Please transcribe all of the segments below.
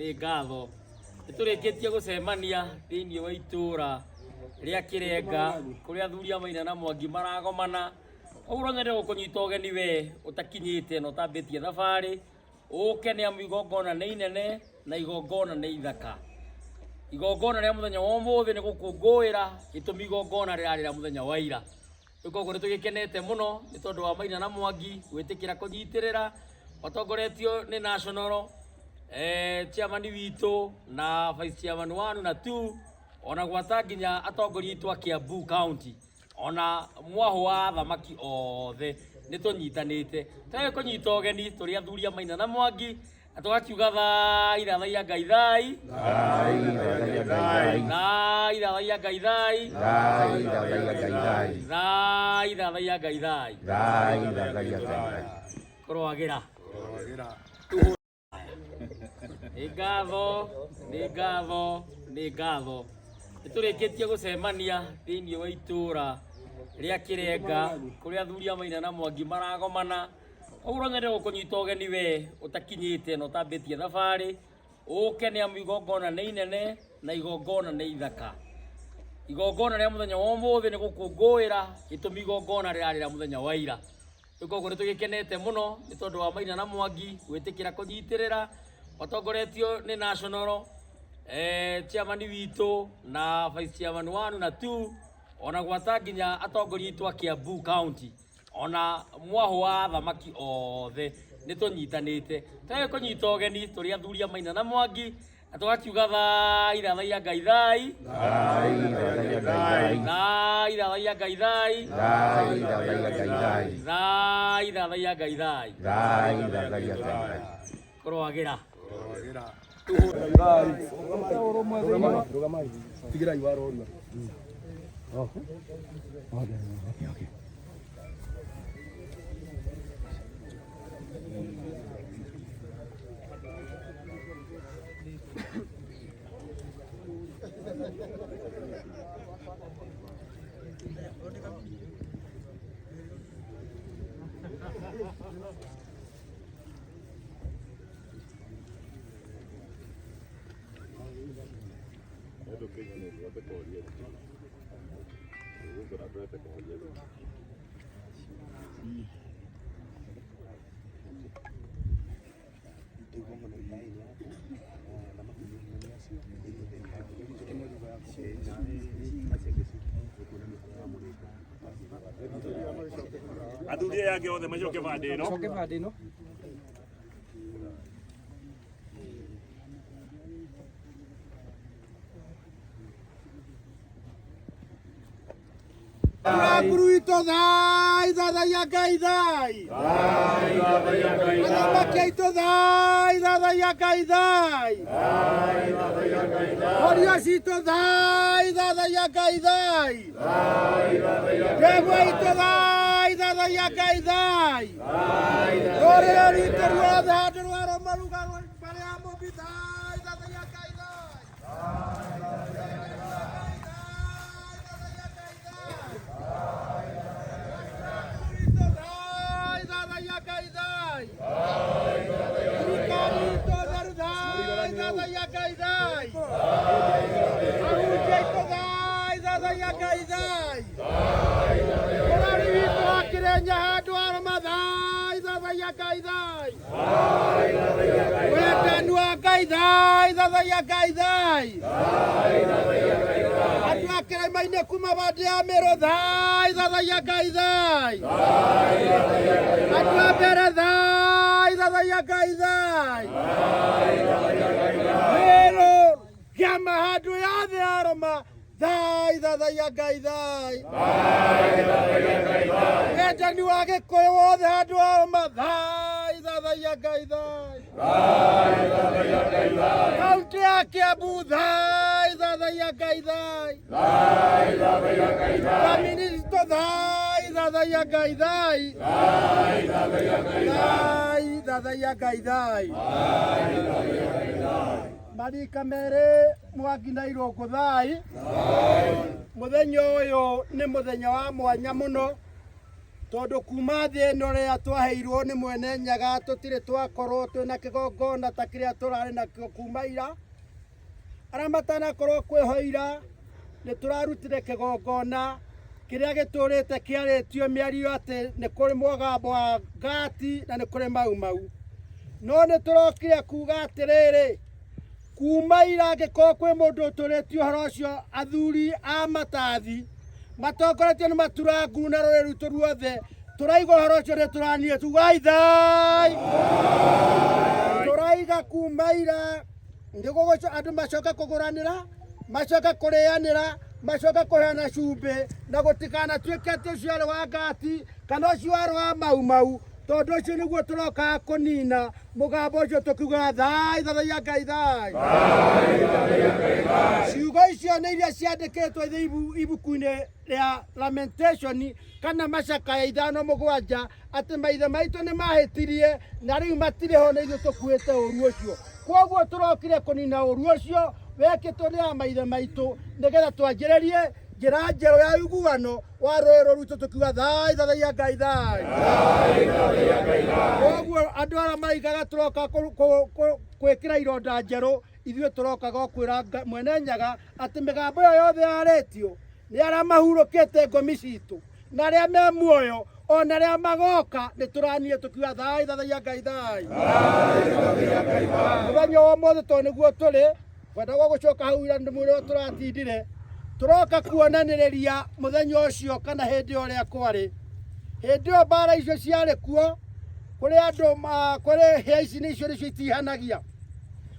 Nĩ ngatho. Nĩ tũrĩkĩtie gũcemania thĩinĩ wa itũra rĩa Kĩrenga kũrĩa athuri a Maina na Mwangi maragomana. Koguo no nyende gũkũnyita ũgeni we ũtakinyĩte na ũtambĩtie thabarĩ ũke nĩ amu igongona nĩ inene na igongona nĩ ithaka. Igongona rĩa mũthenya wa ũmũthĩ nĩ gũkũngũĩra gĩtũmi igongona rĩrarĩ rĩa mũthenya wa ira. Rĩu koguo nĩ tũgĩkenete mũno nĩ tondũ wa Maina na Mwangi gwĩtĩkĩra kũnyitĩrĩra matongoretio nĩ national chairman witũ na vice chairman 1 na 2 ona gwata nginya atongoria aitũ a Kiambu County ona mwahũ wa athamaki othe nĩ tũnyitanĩte. Tũrĩ kũnyita ũgeni tũrĩ athuri a Maina na Mwangi na tũgakiuga thai thathaiya Ngai thai Thai, thai thathaiya Ngai thai Thai, thathaiya Ngai thai. Thai thathaiya Ngai thai. Thai, thathaiya Ngai thai. Kũrwagĩra. Nĩ ngatho, nĩ ngatho, nĩ ngatho. Nĩ tũrĩkĩtie gũcemania thĩinĩ wa itũra rĩa Kĩrenga kũrĩa athuri a Maina na Mwangi maragomana. Koguo no nyende gũkũnyita ũgeni we ũtakinyĩte na ũtambĩtie thabarĩ ũke nĩ amu igongona nĩ inene na igongona nĩ ithaka. Igongona rĩa mũthenya wa ũmũthĩ nĩ gũkũngũĩra gĩtũmi igongona rĩrarĩ rĩa mũthenya wa ira. Rĩu koguo nĩ tũgĩkenete mũno nĩ tondũ wa Maina na Mwangi gwĩtĩkĩra kũnyitĩrĩra matongoretio nĩ national chairman witũ na vice chairman 1 na 2 ona gwata nginya atongoria aitũ a Kiambu County ona mwahũ wa athamaki othe nĩ tũnyitanĩte. Tũrĩ kũnyita ũgeni tũrĩ athuri a Maina na Mwangi na tũgakiuga thai thathaiya Ngai thai. Thai, thathaiya Ngai thai. Thai thathaiya Ngai thai. Thai, thathaiya Ngai thai. Thai thathaiya Ngai thai. Thai, thathaiya Ngai thai. Kũrwagĩra. Tigirai warorua. Athuri aya angĩ othe macoke bandĩ ĩno. Coke bandĩ ĩno. Nguru itũ thai thathaiya Ngai thai. Athamaki aitũ thai thathaiya Ngai thai. Horia citũ thai thathaiya Ngai thai. Ndegwa itũ thai thathaiya Ngai thai. Rũrĩrĩ rwitũ ruothe handũ rwa Rũmaruga mbarĩ ya Mũmbi thai thathaiya Ngai thai. Wendani wa Ngai thai thathaiya Ngai thai. Andũ a kĩrĩma-inĩ kuma bandĩ ya Mĩrũ thai thathaiya Ngai thai. Andũ a mbere thai thathaiya Ngai thai. Mĩrũ kĩama handũ yothe aroma thai thathaiya Ngai thai. Wendani wa Gĩkũyũ wothe handũ aroma thai thathaiya Ngai thai. Kaunti ya Kiambu thai thathaiya Ngai thai. Feministo thai thathaiya Ngai thai. Thai thathaiya Ngai thai. Marika merĩ Mwangi na Irũngũ thai. Mũthenya ũyũ nĩ mũthenya wa mwanya mũno. Tondũ kuma thĩ ĩno rĩrĩa twaheirwo nĩ mwene Nyaga tũtirĩ twakorwo twĩna kĩgongona ta kĩrĩa tũrarĩ nakĩo kuma ira. Arĩa matanakorwo kwĩho ira nĩ tũrarutire kĩgongona kĩrĩa gĩtũrĩte kĩarĩtio mĩario atĩ nĩ kũrĩ mũgambo wa ngati na nĩ kũrĩ mau mau. No nĩ tũrokire kuga atĩrĩrĩ, kuma ira angĩkorwo kwĩ mũndũ ũtũrĩtie ũhoro ũcio, athuri a matathi matongoretio nĩ maturangu na rũrĩrĩ rwitũ ruothe tũraiga ũhoro ũcio nĩ tũranie tugai thai. Tũraiga kuma ira nĩguo andũ macoke kũgũranĩra, macoke kũrĩanĩra, macoke kũheana cumbĩ, na gũtikanatuĩke atĩ ũcio arĩ wa ngati kana ũcio arĩ wa mau mau, tondũ ũcio nĩguo tũrokaga kũnina mũgambo ũcio tũkiugaga thai thathaiya Ngai thai. Ciugo icio nĩ iria ciandĩkĩtwo ibuku-inĩ rĩa Lamentation kana macakaya 5:7, atĩ maithe maitũ nĩ mahĩtirie na rĩu matirĩ ho, na ithuĩ tũkuĩte ũru ũcio. Koguo tũrokire kũnina ũru ũcio wekĩtwo nĩ a maithe maitũ, nĩgetha twanjĩrĩrie njĩra njerũ ya ũiguano wa rũrĩrĩ rwitũ tũkiuga thai thathaiya Ngai thai. Koguo andũ arĩa maraigaga tũroka gwĩkĩra ironda njerũ, ithuĩ tũrokaga o kwĩra mwene Nyaga atĩ mĩgambo ĩyo yothe yarĩtio nĩ arĩa mahurũkĩte ngomi citũ na arĩa me muoyo ona arĩa magoka, nĩ tũranie tũkiuga thai thathaiya Ngai thai. Mũthenya wa ũmũthĩ tondũ nĩguo tũrĩ kwendagwo gũcoka hau ira nĩ mwĩrĩ tũratindire, tũroka kuonanĩrĩria mũthenya ũcio kana hĩndĩ ĩyo ũrĩa kwarĩ. Hĩndĩ ĩyo mbara icio ciarĩ kuo, kũrĩ andũ kũrĩ hĩa ici nĩcio nĩcio itihanagia,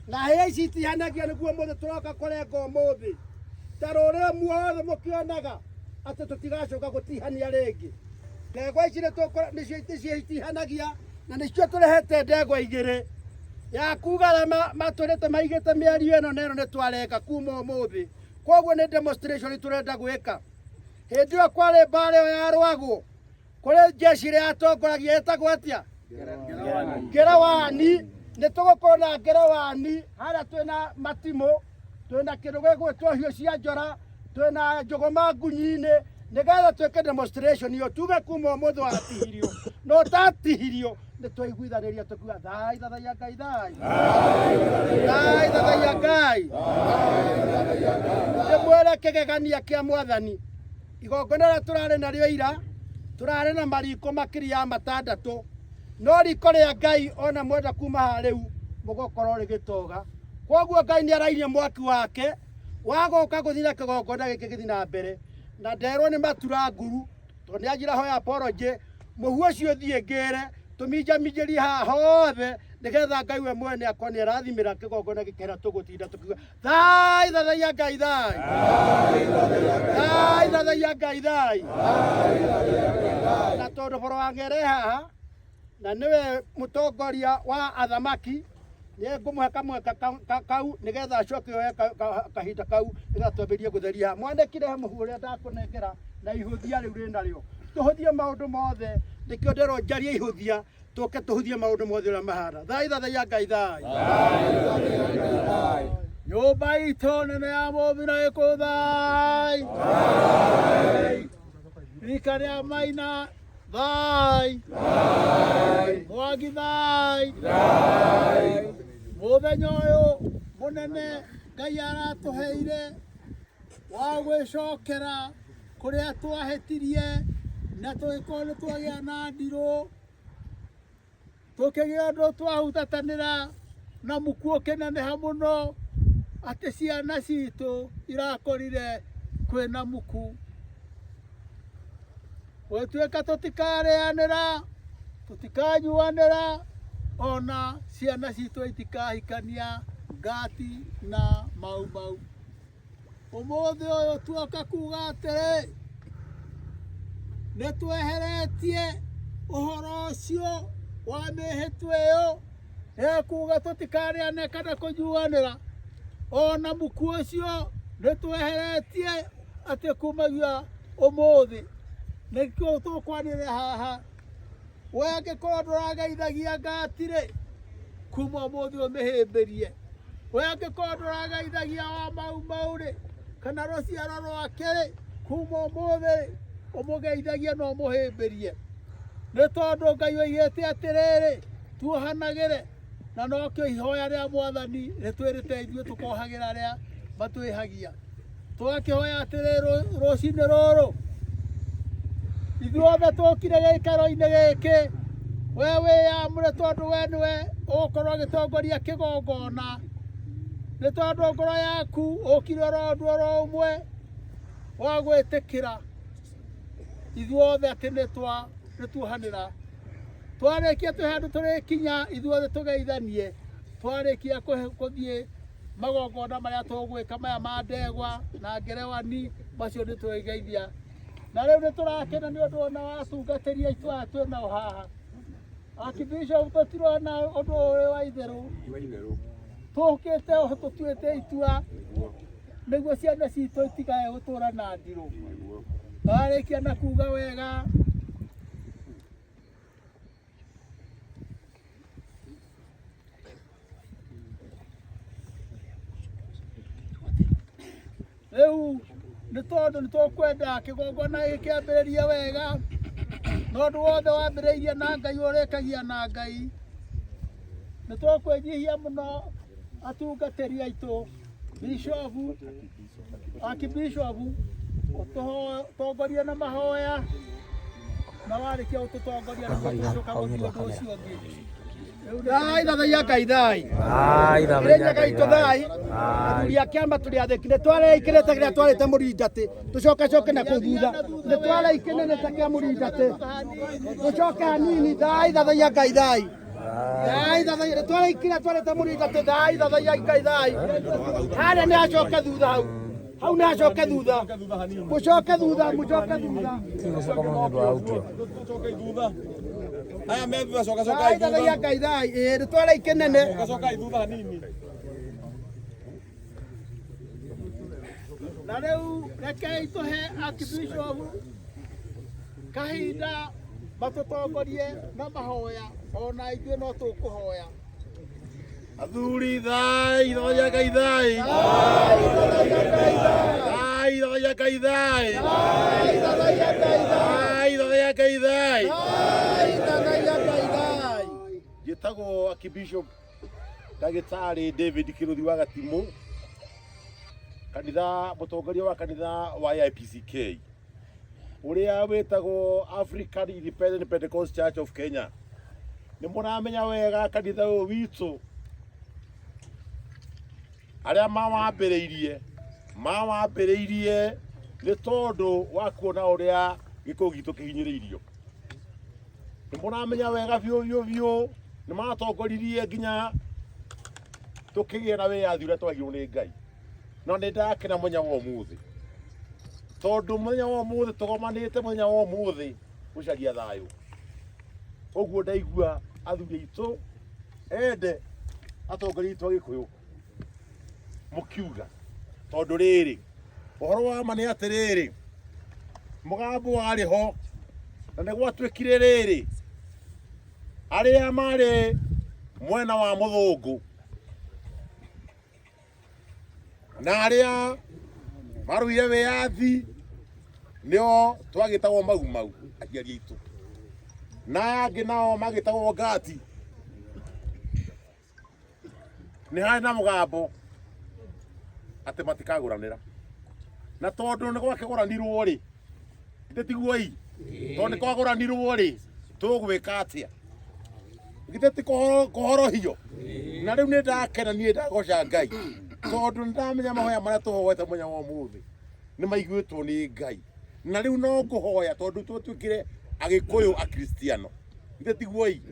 na hĩa ici itihanagia nĩguo mũthĩ tũroka kũrenga ũmũthĩ ta rũrĩrĩ muothe mũkĩonaga atĩ tũtigacoka gũtihania rĩngĩ. Ndegwa ici nĩcio itihanagia, na nĩcio tũrehete ndegwa igĩrĩ ya kuga arĩa matũrĩte maigĩte mĩario ĩno na ĩno nĩ twarenga kuma ũmũthĩ. Koguo nĩ demonstration tũrenda gwĩka. Hĩndĩ ĩyo kwarĩ mbara ĩyo yarũagwo, kũrĩ jeshi ĩrĩa yatongoragia ĩtagwo atĩa? Ngerawani. Nĩ tũgũkorwo na ngerawani harĩa, twĩna matimũ, twĩna kĩndũ gĩgwĩtwo hiũ cia njora, twĩna njũgũma ngunyi-inĩ, nĩgetha twĩke demonstration ĩyo tuge kuma ũmũthĩ watihirio na ũtatihirio nĩ twaiguithanĩria tũkiuga thai thathaiya Ngai thai, thai thathaiya Ngai. Ndĩmwĩre kĩgegania kĩa mwathani, igongona rĩrĩa tũrarĩ narĩo ira, tũrarĩ na mariko makĩria ya matandatũ, no riko rĩa Ngai ona mwenda kuma haha rĩu mũgũkorwo rĩgĩtoga. Koguo Ngai nĩ arairie mwaki wake wa gũka gũthiĩ na kĩgongona gĩkĩ gĩthiĩ na mbere, na nderwo nĩ matura nguru tondũ nĩ anjĩra hoya apology, mũhu ũcio thiĩ ngĩre tũminjaminjĩrie haha hothe, nĩgetha Ngai we mwene akorwo nĩ arathimĩra kĩgongona gĩkĩ tũgũtinda tũkiuga thai thathaiya Ngai thai, thai thathaiya Ngai thai. Na tondũ boro wa ng'ere haha na nĩwe mũtongoria wa athamaki, nĩ ngũmũhe kamweka kau nĩgetha acoke oe kahinda kau nĩgetha twambĩrĩrie gũtheria haha. Mwanĩkire mũhu ũrĩa ndakũnengera na ihũthia rĩu rĩnarĩo, tũhũthie maũndũ mothe. Nĩkĩo nderwo njarie ihũthia, tũke tũhũthie maũndũ mothe ũrĩa mahana. Thai thathaiya Ngai thai. Nyũmba itũ nene ya mũmbi na ĩkũthai rika rĩa maina thai, mwangi thai. Mũthenya ũyũ mũnene Ngai aratũheire wa gwĩcokera kũrĩa twahĩtirie na tũgĩkorwo nĩ twagĩa na ndirũ, tũkĩgĩa ũndũ twahutatanĩra na muku ũkĩneneha mũno atĩ ciana citũ irakorire kwĩna muku. Gwĩtuĩka tũtikarĩanĩra, tũtikanyuanĩra, ona ciana citũ itikahikania ngati na mau mau. Ũmũthĩ ũyũ tuoka kuga atĩrĩ, nĩ tweheretie ũhoro ũcio wa mĩhĩtwa ĩyo ya kuga tũtikarĩane kana kũnyuanĩra, ona muku ũcio nĩ tweheretie atĩ kumagia ũmũthĩ. Nĩkĩo tũkwanĩrĩra haha, we angĩkorwo ndũrageithagia ngati rĩ, kuma ũmũthĩ ũmĩhĩmbĩrie. We angĩkorwo ndũrageithagia wa mau mau rĩ, kana rũciaro rwake rĩ, kuma ũmũthĩ rĩ, ũmũgeithagie na ũmũhĩmbĩrie. Nĩ tondũ Ngai oigĩte atĩrĩrĩ, tuohanagĩre, na nokĩo ihoya rĩa Mwathani rĩtwĩrĩte ithuĩ tũkohagĩra arĩa matwĩhagia. Tũgakĩhoya atĩrĩrĩ rũcinĩ rũrũ, ithuothe tũkire gĩikaro-inĩ gĩkĩ, we wĩyamũre tondũ we nĩwe ũgũkorwo ũgĩtongoria kĩgongona, nĩ tondũ ngoro yaku ũkire oro ũndũ oro ũmwe wa gwĩtĩkĩra ithuothe atĩ nĩ tuohanĩra. Twarĩkia twĩ handũ tũrĩkinya ithuothe tũgeithanie, twarĩkia gũthiĩ magongona marĩa tũgwĩka maya ma ndegwa na ngerewani, macio nĩ twĩgeithia. Na rĩu nĩ tũrakena nĩ ũndũ ona wa atungatĩri aitũ aya twĩ nao haha. Archbishop tũtirona ũndũ ũyũ wa itherũ, tũkĩte tũtuĩte itua nĩguo ciana citũ itigae gũtũra na ndirũ. Warĩkia na kuga wega, rĩu nĩ tondũ nĩ tũkwenda kĩgongona gĩkĩ kĩambĩrĩrie wega, na ũndũ wothe wambĩrĩirie na Ngai ũrĩkagia na Ngai. Nĩ tũkwĩnyihia mũno atungatĩri aitũ, bishofu, akibishofu, ũtũtongorie na mahoya, na warĩkia gũtũtongoria nĩguo tũcoka gũthiĩ ũndũ ũcio ũngĩ. Thai thathaiya Ngai thai. Thai Kĩrĩnyaga itũ thai. Athuri a kĩama tũrĩ athĩki nĩ twareikĩrĩte kĩrĩa twarĩte mũrindatĩ tũcokacoke na kũu thutha nĩ twareikĩnene ta kĩa mũrindatĩ tũcoke hanini thai thathaiya Ngai thai. Thai thathaiya nĩ twareikĩrĩa twarĩte mũrindatĩ thai thathaiya Ngai thai. Harĩa nĩ acoke thutha hau. Hau nĩ acoke thutha. Mũcoke thutha, mũcoke thutha. Aya me thutha coka coka Thai thathaiya Ngai thai. Ĩĩ nĩ twareikĩnene. coka thutha hanini. Na rĩu rekei tũhe archbishop kahinda matũtongorie na mahoya, ona ithuĩ no tũkũhoya. Athuri thai thathaiya Ngai thai. Thai thathaiya Ngai thai. Thai thathaiya Ngai thai. Njĩtagwo Archbishop Ndagĩtarĩ David Kĩrũthi wa Gatimũ, kanitha mũtongoria wa kanitha wa AIPCK ũrĩa wĩtagwo African Independent Pentecost Church of Kenya. Nĩ mũramenya wega kanitha ũyũ witũ, arĩa mawambĩrĩirie nĩ tondũ wa kuona ũrĩa gĩkũyũ gitũ kĩhinyĩrĩirio. Nĩ mũramenya wega biũ biũ biũ, nĩ matongoririe nginya tũkĩgĩa na wĩyathi ũrĩa twagirwo nĩ Ngai. No nĩ ndakena mũthenya wa ũmũthĩ, tondũ mũthenya wa ũmũthĩ tũgomanĩte mũthenya wa ũmũthĩ gũcaria thayũ. Ũguo ndaigua athuri aitũ ende atongoria aitũ a Gĩkũyũ mũkiuga, tondũ rĩrĩ ũhoro wa ma nĩ atĩrĩrĩ, mũgambo warĩ ho na nĩ gwatuĩkire rĩrĩ, arĩa marĩ mwena wa mũthũngũ na arĩa marũire wĩyathi nĩo twagĩtagwo mau mau aciari aitũ, na aya angĩ nao magĩtagwo ngati. Nĩ harĩ na mũgambo atĩ matikagũranĩra, na tondũ nĩ gwakĩgũranirwo rĩ, githĩ tiguo ii? Tondũ nĩ kwagũranirwo rĩ, tũgwĩka atĩa? Githĩ ti kũhorohio? Na rĩu nĩ ndakena niĩ ndagoca Ngai, tondũ nĩ ndamenya mahoya marĩa tũhoete mũthenya wa ũmũthĩ nĩ maiguĩtwo nĩ Ngai. Na rĩu no ngũhoya tondũ twatuĩkire Agĩkũyũ Akristiano, githĩ tiguo ii?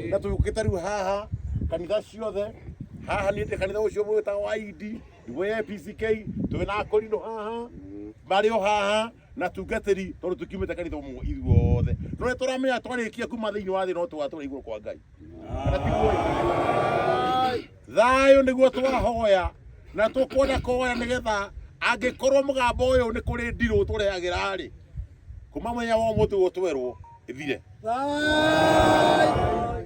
Na tũkĩte rĩu haha kanitha ciothe haha, niĩ ndĩ kanitha ũcio wĩtagwo wa Indi, nĩguo APCK, twĩ na akũrinũ haha marĩ o haha na tungatĩri, tondũ tũkiumĩte kanitha ũmwe ithuothe. No nĩ tũramenya twarĩkia kuma thĩinĩ wa thĩ no tũgatũra igũrũ kwa Ngai. Kana tiguo ii? Thayũ nĩguo twahoya na tũkwenda kũhoya nĩgetha angĩkorwo mũgambo ũyũ nĩ kũrĩ ndirũ tũrehagĩra rĩ, kuma mũthenya wa ũmũthĩ ũguo twerwo ĩthire.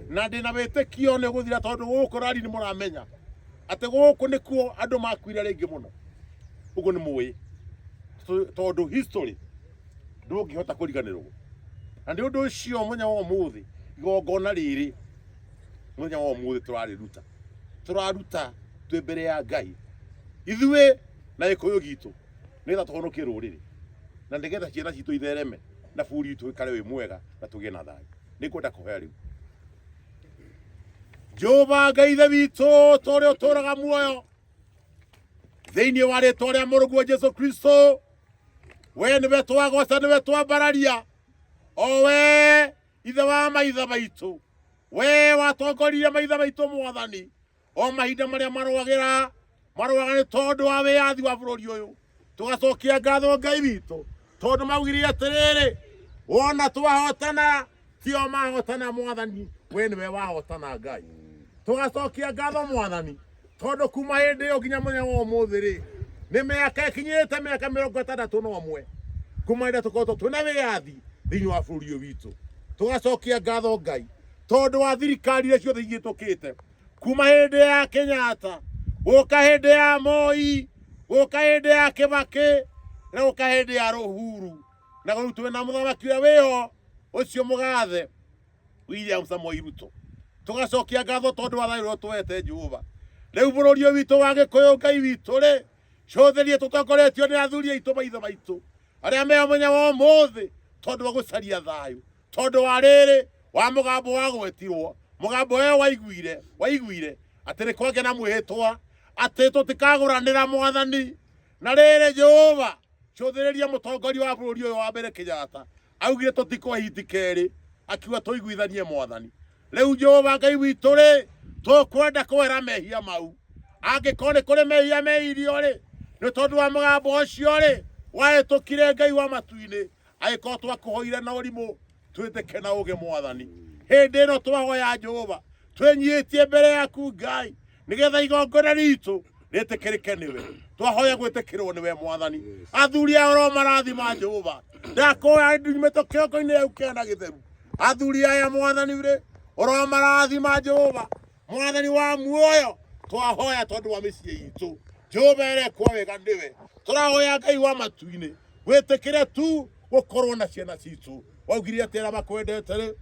Na ndĩna wĩtĩkio nĩ ũgũthira, tondũ gũkũ rari nĩ mũramenya atĩ gũkũ nĩkuo andũ makuire rĩngĩ mũno. Ũguo nĩ mũĩ, tondũ history ndũngĩhota kũriganĩrwo. Na nĩ ũndũ ũcio mũthenya wa ũmũthĩ igongona rĩrĩ mũthenya wa ũmũthĩ tũrarĩruta tũraruta twĩ mbere ya Ngai ithuĩ na gĩkũyũ gitũ nĩgetha tũhonokie rũrĩrĩ na nĩgetha ciana citũ ithereme na bũrũri witũ ũikare wĩ mwega na tũgĩe na thayũ. Nĩngwenda kũhoya rĩu. Jehova Ngai Ithe witũ ta ũrĩa ũtũũraga muoyo thĩinĩ wa rĩtwa rĩa mũrũguo Jesu Kristo, we nĩwe twagoca, nĩwe twambararia, o we ithe wa maithe maitũ, we watongoririe maithe maitũ mwathani o mahinda marĩa marũagĩra marũaga nĩ tondũ wa wĩyathi wa bũrũri ũyũ. Tũgacokia ngatho Ngai witũ tondũ maugire atĩrĩrĩ, wona twahotana tio mahotana mwathani, we nĩwe wahotana Ngai. Tũgacokia ngatho mwathani tondũ kuma hĩndĩ ĩyo nginya mũthenya wa ũmũthĩ rĩ, nĩ mĩaka ĩkinyĩte mĩaka 61 kuma rĩrĩa tũkoretwo twĩna wĩyathi thĩinĩ wa bũrũri ũyũ witũ. Tũgacokia ngatho Ngai tondũ wa thirikari iria ciothe ihĩtũkĩte kuma hĩndĩ ya Kenyatta gũka hĩndĩ ya Moi gũka hĩndĩ ya Kibaki na gũka hĩndĩ ya Uhuru, na rĩu twĩna mũthamaki ũrĩa wĩho ũcio mũgathe William Samoei Ruto. Tũgacokia ngatho tondũ wa thayũ ũrĩa ũtũhete Jehova. Rĩu bũrũri ũyũ witũ wa Gĩkũyũ Ngai witũ rĩ, cũthĩrie tũtongoretio nĩ athuri aitũ maithe maitũ arĩa me mũthenya wa ũmũthĩ tondũ wa gũcaria thayũ, tondũ wa rĩrĩ wa mũgambo wagwetirwo, mũgambo ũyũ waiguire waiguire atĩ nĩ kwagĩa na mwĩhĩtwa atĩ tũtikagũranĩra mwathani. Na rĩrĩ Jehova, cũthĩrĩria mũtongoria wa bũrũri ũyũ wa mbere Kenyatta augire tũtikoe hiti kerĩ, akiuga tũiguithanie mwathani. Rĩu Jehova Ngai witũ rĩ, tũkwenda kwehera mehia mau. Angĩkorwo nĩ kũrĩ mehia meirio rĩ, nĩ tondũ wa mũgambo ũcio rĩ wahĩtũkire Ngai wa matu-inĩ, angĩkorwo twakũhoire na ũrimũ twĩtĩke na ũgĩ mwathani. Hĩndĩ ĩno twahoya Jehova twĩnyihĩtie mbere yaku Ngai, nĩgetha igongona ritũ rĩtĩkĩrĩke nĩwe. Twahoya gwĩtĩkĩrwo nĩwe mwathani. Athuri aya oro marathima Jehova, ndakoya nyumĩte kĩongo-inĩ gĩaku kĩana gĩtheru. Athuri aya mwathani rĩ, oro marathima Jehova mwathani wa muoyo, twahoya tondũ wa mĩciĩ itũ Jehova ĩrekwo wega nĩwe. Tũrahoya Ngai wa matu-inĩ wĩtĩkĩre tu gũkorwo na ciana citũ. Waugire atĩ arĩa makwendete rĩ,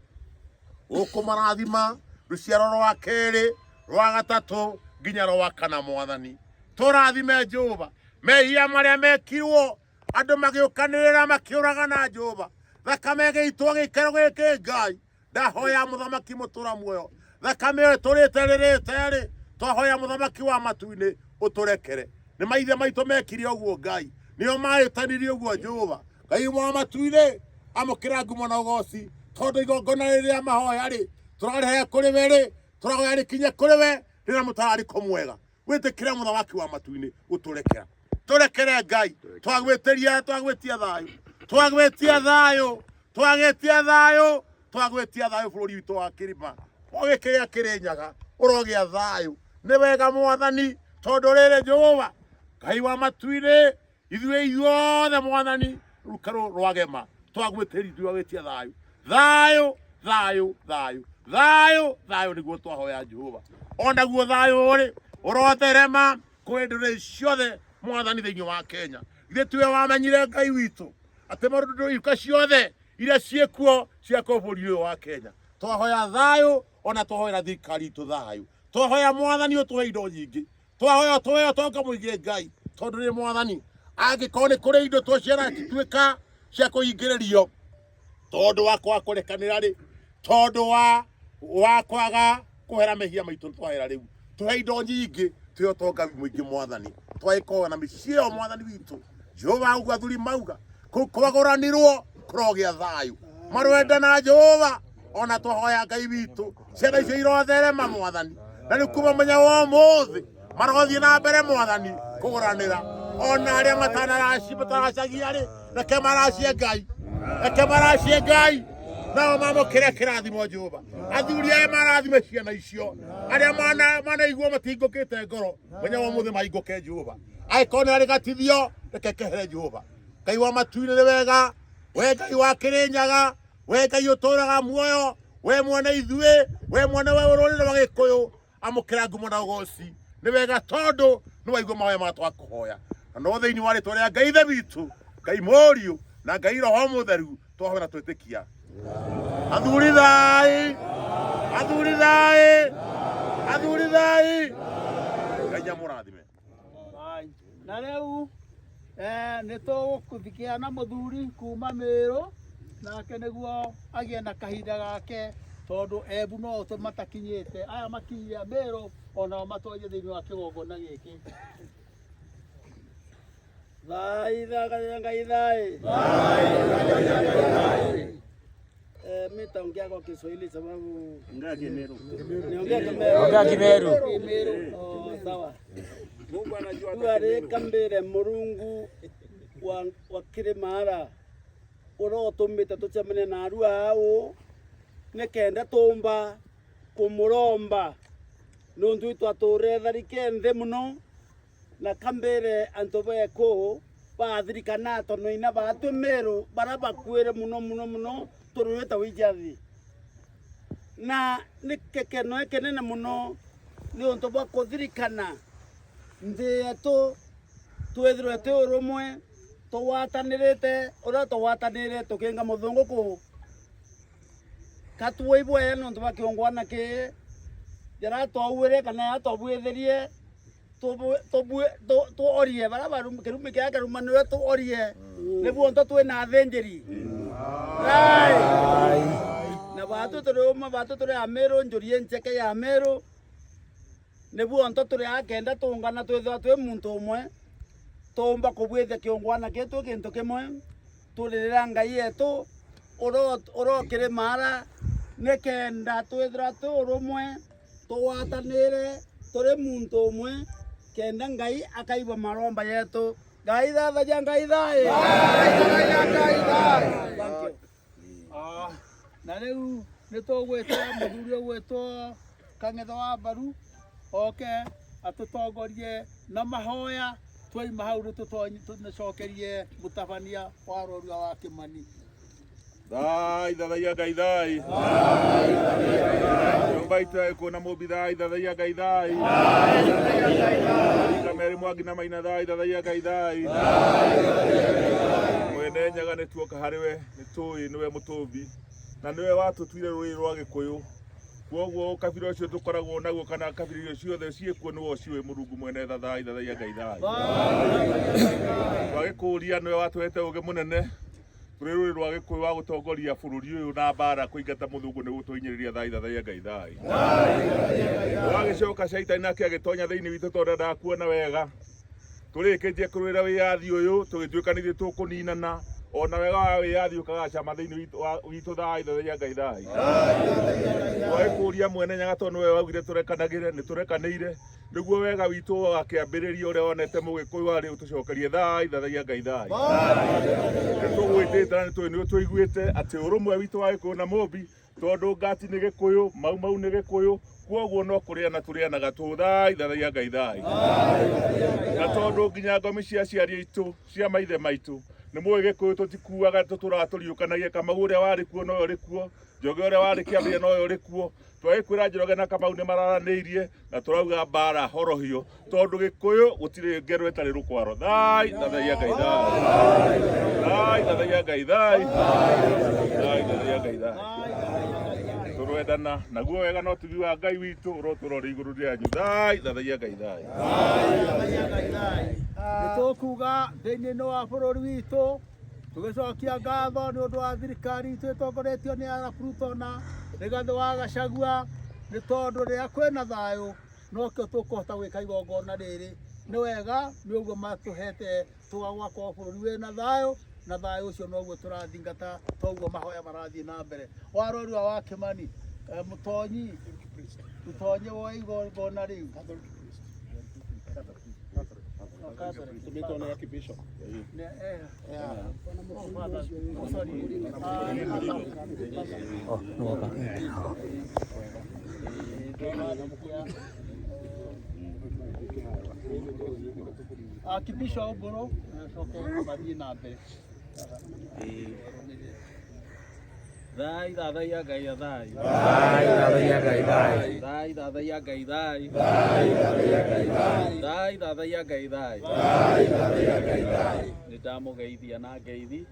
ũkũmarathima rũciaro rwa kerĩ rwa gatatũ nginya rwa kana mwathani. Tũrathime Jehova mehia marĩa mekirwo andũ magĩũkanĩrĩra makĩũragana Jehova, thakame ĩgĩitwo gĩikaro gĩkĩ Ngai. Ndahoya mũthamaki mũtũra muoyo, thakame ĩyo ĩtũrĩte rĩrĩte rĩ, twahoya mũthamaki wa matu-inĩ ũtũrekere. Nĩ maithe maitũ mekire ũguo Ngai, nĩo mahĩtanirie ũguo Jehova. Ngai wa matu-inĩ, amũkĩra ngumo na ũgoci, tondũ igongona rĩrĩa mahoya rĩ, tũrarehe kũrĩ we rĩ, tũrahoya rĩkinye kũrĩ we rĩna mũtararĩko mwega. Wĩtĩkĩre mũthamaki wa matu-inĩ gũtũrekera. Tũrekere Ngai, twagwĩtĩria, twagwĩtia thayũ, twagwĩtia thayũ, twagĩtia thayũ, twagwĩtia thayũ bũrũri witũ wa kĩrĩma o gĩkĩ gĩa Kĩrĩnyaga ũrogĩa thayũ. Nĩ wega mwathani, tondũ rĩrĩ Jehova Ngai wa matu-inĩ, ithuĩ ithuothe mwathani ruka rwagema twagwĩtĩria, twagwĩtia thayũ, thayũ, thayũ, thayũ, thayũ, thayũ nĩguo twahoya Jehova. Onaguo thayũ rĩ ũrotherema kũrĩ ndũrĩrĩ ciothe mwathani thĩinĩ wa Kenya. Githĩ tiwe wamenyire Ngai witũ atĩ maũndũ iruka ciothe iria ciĩkuo cia kũu bũrũri ũyũ wa Kenya. Twahoya thayũ, ona twahoera thirikari itũ thayũ. Twahoya mwathani ũtũhe indo nyingĩ, twahoya ũtũhe ũtonga mũingĩ Ngai, tondũ nĩ mwathani angĩkorwo nĩ kũrĩ indo twaciara cituĩka cia kũhingĩrĩrio tondũ wa kwaga kũrekanĩra rĩ, tondũ wa kwaga kũhera mehia maitũ, twahera rĩu tũhe indo nyingĩ, tũhe ũtonga mũingĩ mwathani, twagĩkorwo na mĩciĩ ĩyo mwathani witũ Jehova. Ũguo athuri mauga kũu kwagũranirwo kũrogĩa thayũ, marwenda na Jehova. Ona twahoya Ngai witũ ciana icio irotherema mwathani, na rĩu kuma mũthenya wa ũmũthĩ marothiĩ na mbere mwathani kũgũranĩra, ona arĩa mataracagia rĩ, reke maracie Ngai, reke maracie Ngai, nao mamũkĩre kĩrathimo Jehova. Athuri aya marathime ciana icio, arĩa manaigua matingũkĩte ngoro mũthenya wa ũmũthĩ mahingũke Jehova. Angĩkorwo nĩ harĩ gatithio, reke kehere Jehova. Ngai wa matu-inĩ nĩ wega, we Ngai wa Kĩrĩnyaga, we Ngai ũtũraga muoyo, we mwene ithuĩ, we mwene we rũrĩrĩ rwa Gĩkũyũ, amũkĩra ngumo na ũgoci. Nĩ wega tondũ nĩ waigua mahoya marĩa twakũhoya, na no thĩinĩ wa rĩtwa rĩa Ngai Ithe witũ, Ngai Mũriũ na Ngai Roho Mũtheru twahoya na twĩtĩkia. Athuri thai, athuri thai, athuri thai. Ngai amũrathime. Thai. Na rĩu nĩ tũgũthikia na mũthuri kuma Mĩrũ, nake nĩguo agĩe na kahinda gake, tondũ Embu no tũ matakinyĩte, aya makinyire Mĩrũ onao matonye thĩinĩ wa kĩgongona gĩkĩ. Thai thakaria Ngai thai. Mi taongea kwa Kiswahili sababu niongea Kimeru. Ongea Kimeru. Kimeru. Oh, sawa. Mungu anajua Tuarikambire Murungu wa Kirimara uria utumite tucemanie na arua au nikenda tumba kumuromba nuntu itwature tharike nthi muno na kambire antu beku bathirikana tondu ina batwe Meru baria bakuire muno muno muno turuite wijathi na ni kekeno ikinene muno ni untu bwa kuthirikana nthi yetu twithirwe twi urumwe tugwatanirite uria tugwatanire tukinga muthungu ku katuoibwe nontu bwa kiongwana ki jara twauire kana ya twabwithirie tuorie baria baru kirumi kia kirumanire tuorie niguo nto twina athinjiri Thai. Na batu turi uma batu turi a Meru njurie ncheke ya Meru niguo nto turi akenda tungana twithira twi muntu umwe tumba kubwithia kiongwana gitu kintu kimwe turirira Ngai yetu urokire mara nikenda twithira twi urumwe tugwatanire turi muntu umwe kenda Ngai akaigua maromba yetu. Ngai thatharia Ngai thai. Thank you. Na rĩu nĩ tũgwĩta mũthuri ũgwĩtwo Kang'etho wa Mbaru oke atũtongorie na mahoya, twaima hau nĩ tũcokerie mũtabania wa rorua wa Kĩmani. Thai thathaia Ngai thai. Nyũmba itũ ya Gĩkũyũ na Mũmbi thai thathaia Ngai thai. Rika Meri Mwangi na Maina thai thathaia Ngai thai. Mwene Nyaga nĩ tuoka harĩ we, nĩ tũĩ nĩwe mũtũmbi na nĩwe watũtuire rũrĩrĩ rwa Gĩkũyũ. Kwoguo ũkabira ũcio tũkoragwo naguo kana kabira icio ciothe ciĩkuo nĩwe ũciũĩ Mũrungu mwene tha thai thathaia Ngai thai. Twagĩkũria nĩwe watũhete ũũgĩ mũnene tũrĩ rũrĩrĩ rwa Gĩkũyũ wa gũtongoria bũrũri ũyũ na mbara kũingata mũthũngũ nĩ gũtũhinyĩrĩria thai thathaia Ngai thai. Wagĩcoka caitani nake agĩtonya thĩinĩ witũ tondũ ndendaga kuona wega. Tũrĩkĩtie kũrũĩra wĩyathi ũyũ tũgĩtuĩka nĩ ithuĩ tũkũninana ona wega wa wĩyathi ũkagacama thĩinĩ witũ thai thathaia Ngai thai. Twagĩkũria mwene Nyaga tondũ nĩwe waugire tũrekanagĩre nĩ tũrekanĩire nĩguo wega witũ ũgakĩambĩrĩria ũrĩa wonete mũgĩkũyũ arĩ ũtũcokerie thai thathaia Ngai thai. Nĩ tũgwĩtĩte na nĩ tũĩ nĩ ũtũiguĩte atĩ ũrũmwe witũ wa Gĩkũyũ na Mũmbi tondũ ngati nĩ Gĩkũyũ, Mau Mau nĩ Gĩkũyũ, kwoguo no kũrĩana tũrĩanaga tũ thai thathaia Ngai thai. Na tondũ nginya ngomi cia aciari aitũ cia maithe maitũ nĩ mũĩ Gĩkũyũ tũtikuaga tũtũraga tũriũkanagia Kamau ũrĩa warĩ kuo nowe ũrĩ kuo, Njoge ũrĩa warĩ kĩambĩrĩria nowe ũrĩ kuo. Twagĩkwĩra Njoroge na Kamau nĩ mararanĩirie na tũrauga mbara horohio tondũ Gĩkũyũ gũtirĩ ngero ĩtarĩ rũkwaro. Thai thathaia Ngai thai. Thai thathaia Ngai thai. Thai thathaia Ngai thai. Tũrwendana naguo wega no tugi wa Ngai witũ ũrotũra ũrĩ igũrũ rĩanyu. Thai thathaia Ngai thai. Nĩ tũkuga thĩinĩ wa bũrũri witũ tũgĩcokia ngatho nĩ ũndũ wa thirikari itũ ĩtongoretio nĩ Arap Ruto na Rigathĩ wa Gachagua nĩ tondũ rĩrĩa kwĩna thayũ nokĩo tũkũhota gwĩka igongona rĩrĩ. Nĩ wega nĩ ũguo matũhete tũgagwakorwo bũrũri wĩna thayũ na thayũ ũcio noguo tũrathingata toguo mahoya marathiĩ na mbere. Warorua wa Kĩmani mũtonyi mũtonyi wa igongona rĩu. Akibisha Oboro acoke mathiĩ na mbere. Thai thathaia Ngai thai. Thai thathaia Ngai thai. Thai thathaia Ngai thai. Thai thathaia Ngai thai. Thai thathaia Ngai thai. Thai thathaia Ngai thai. Nĩ ndamũgeithia na ngeithi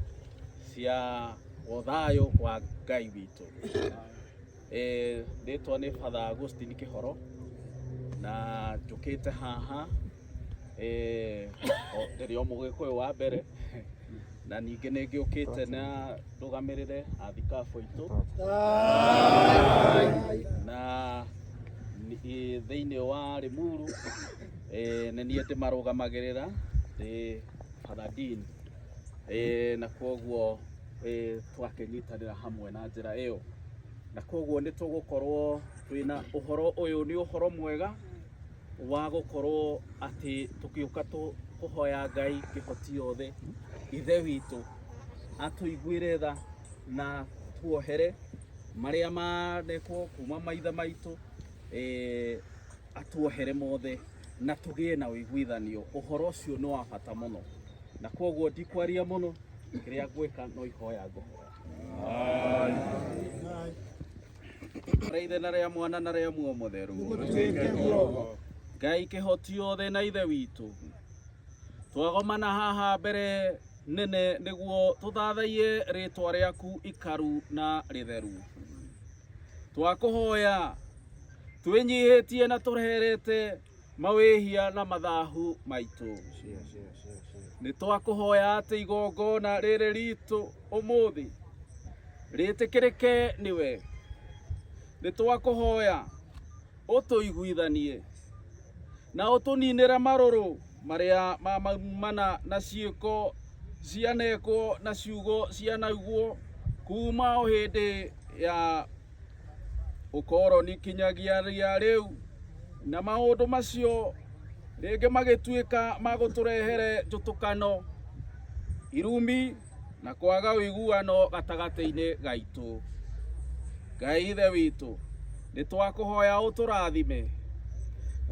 cia O thayũ wa Ngai witũ. Rĩtwa nĩ Father Augustine Kĩhoro na njũkĩte haha ndĩrĩ o Mũgĩkũyũ wa mbere na ningĩ nĩ ngĩũkĩte na ndũgamĩrĩre athikabu aitũ na thĩinĩ wa Limuru, nĩ niĩ ndĩmarũgamagĩrĩra ndĩ Father Dean, na kwoguo twakĩnyitanĩra hamwe na njĩra ĩyo, na kwoguo nĩ tũgũkorwo twĩna ũhoro ũyũ. Nĩ ũhoro mwega wa gũkorwo atĩ tũgĩũka kũhoya Ngai kĩhoti yothe ithe witũ atũiguĩre tha na tuohere marĩa manekwo kuma maitha maitũ, atuohere mothe na tũgĩe na ũiguithanio. Ũhoro ũcio nĩ wa bata mũno, na kwoguo ndikwaria mũno. Kĩrĩa ngwĩka no ihoya ngũhoya. Rĩa Ithe na rĩa Mwana na rĩa Muoyo Mũtheru. Ngai kĩhoti yothe na ithe witũ, twagomana haha mbere nene nĩguo tũthathaiye rĩtwa rĩaku ikaru na rĩtheru. Twakũhoya twĩnyihĩtie na tũreherete mawĩhia na mathahu maitũ. Nĩ twakũhoya atĩ igongona rĩrĩ ritũ ũmũthĩ rĩtĩkĩrĩke nĩwe. Nĩ twakũhoya ũtũiguithanie na ũtũninĩre marũrũ marĩa mamaumana na ciĩko cianekwo na ciugo cianaiguo kuma o hĩndĩ ya ũkoroni kinyagia rĩa rĩu, na maũndũ macio rĩngĩ magĩtuĩka magũtũrehere njũtũkano, irumi na kwaga ũiguano gatagatĩ-inĩ gaitũ. Ngai ithe witũ, nĩ twakũhoya ũtũrathime.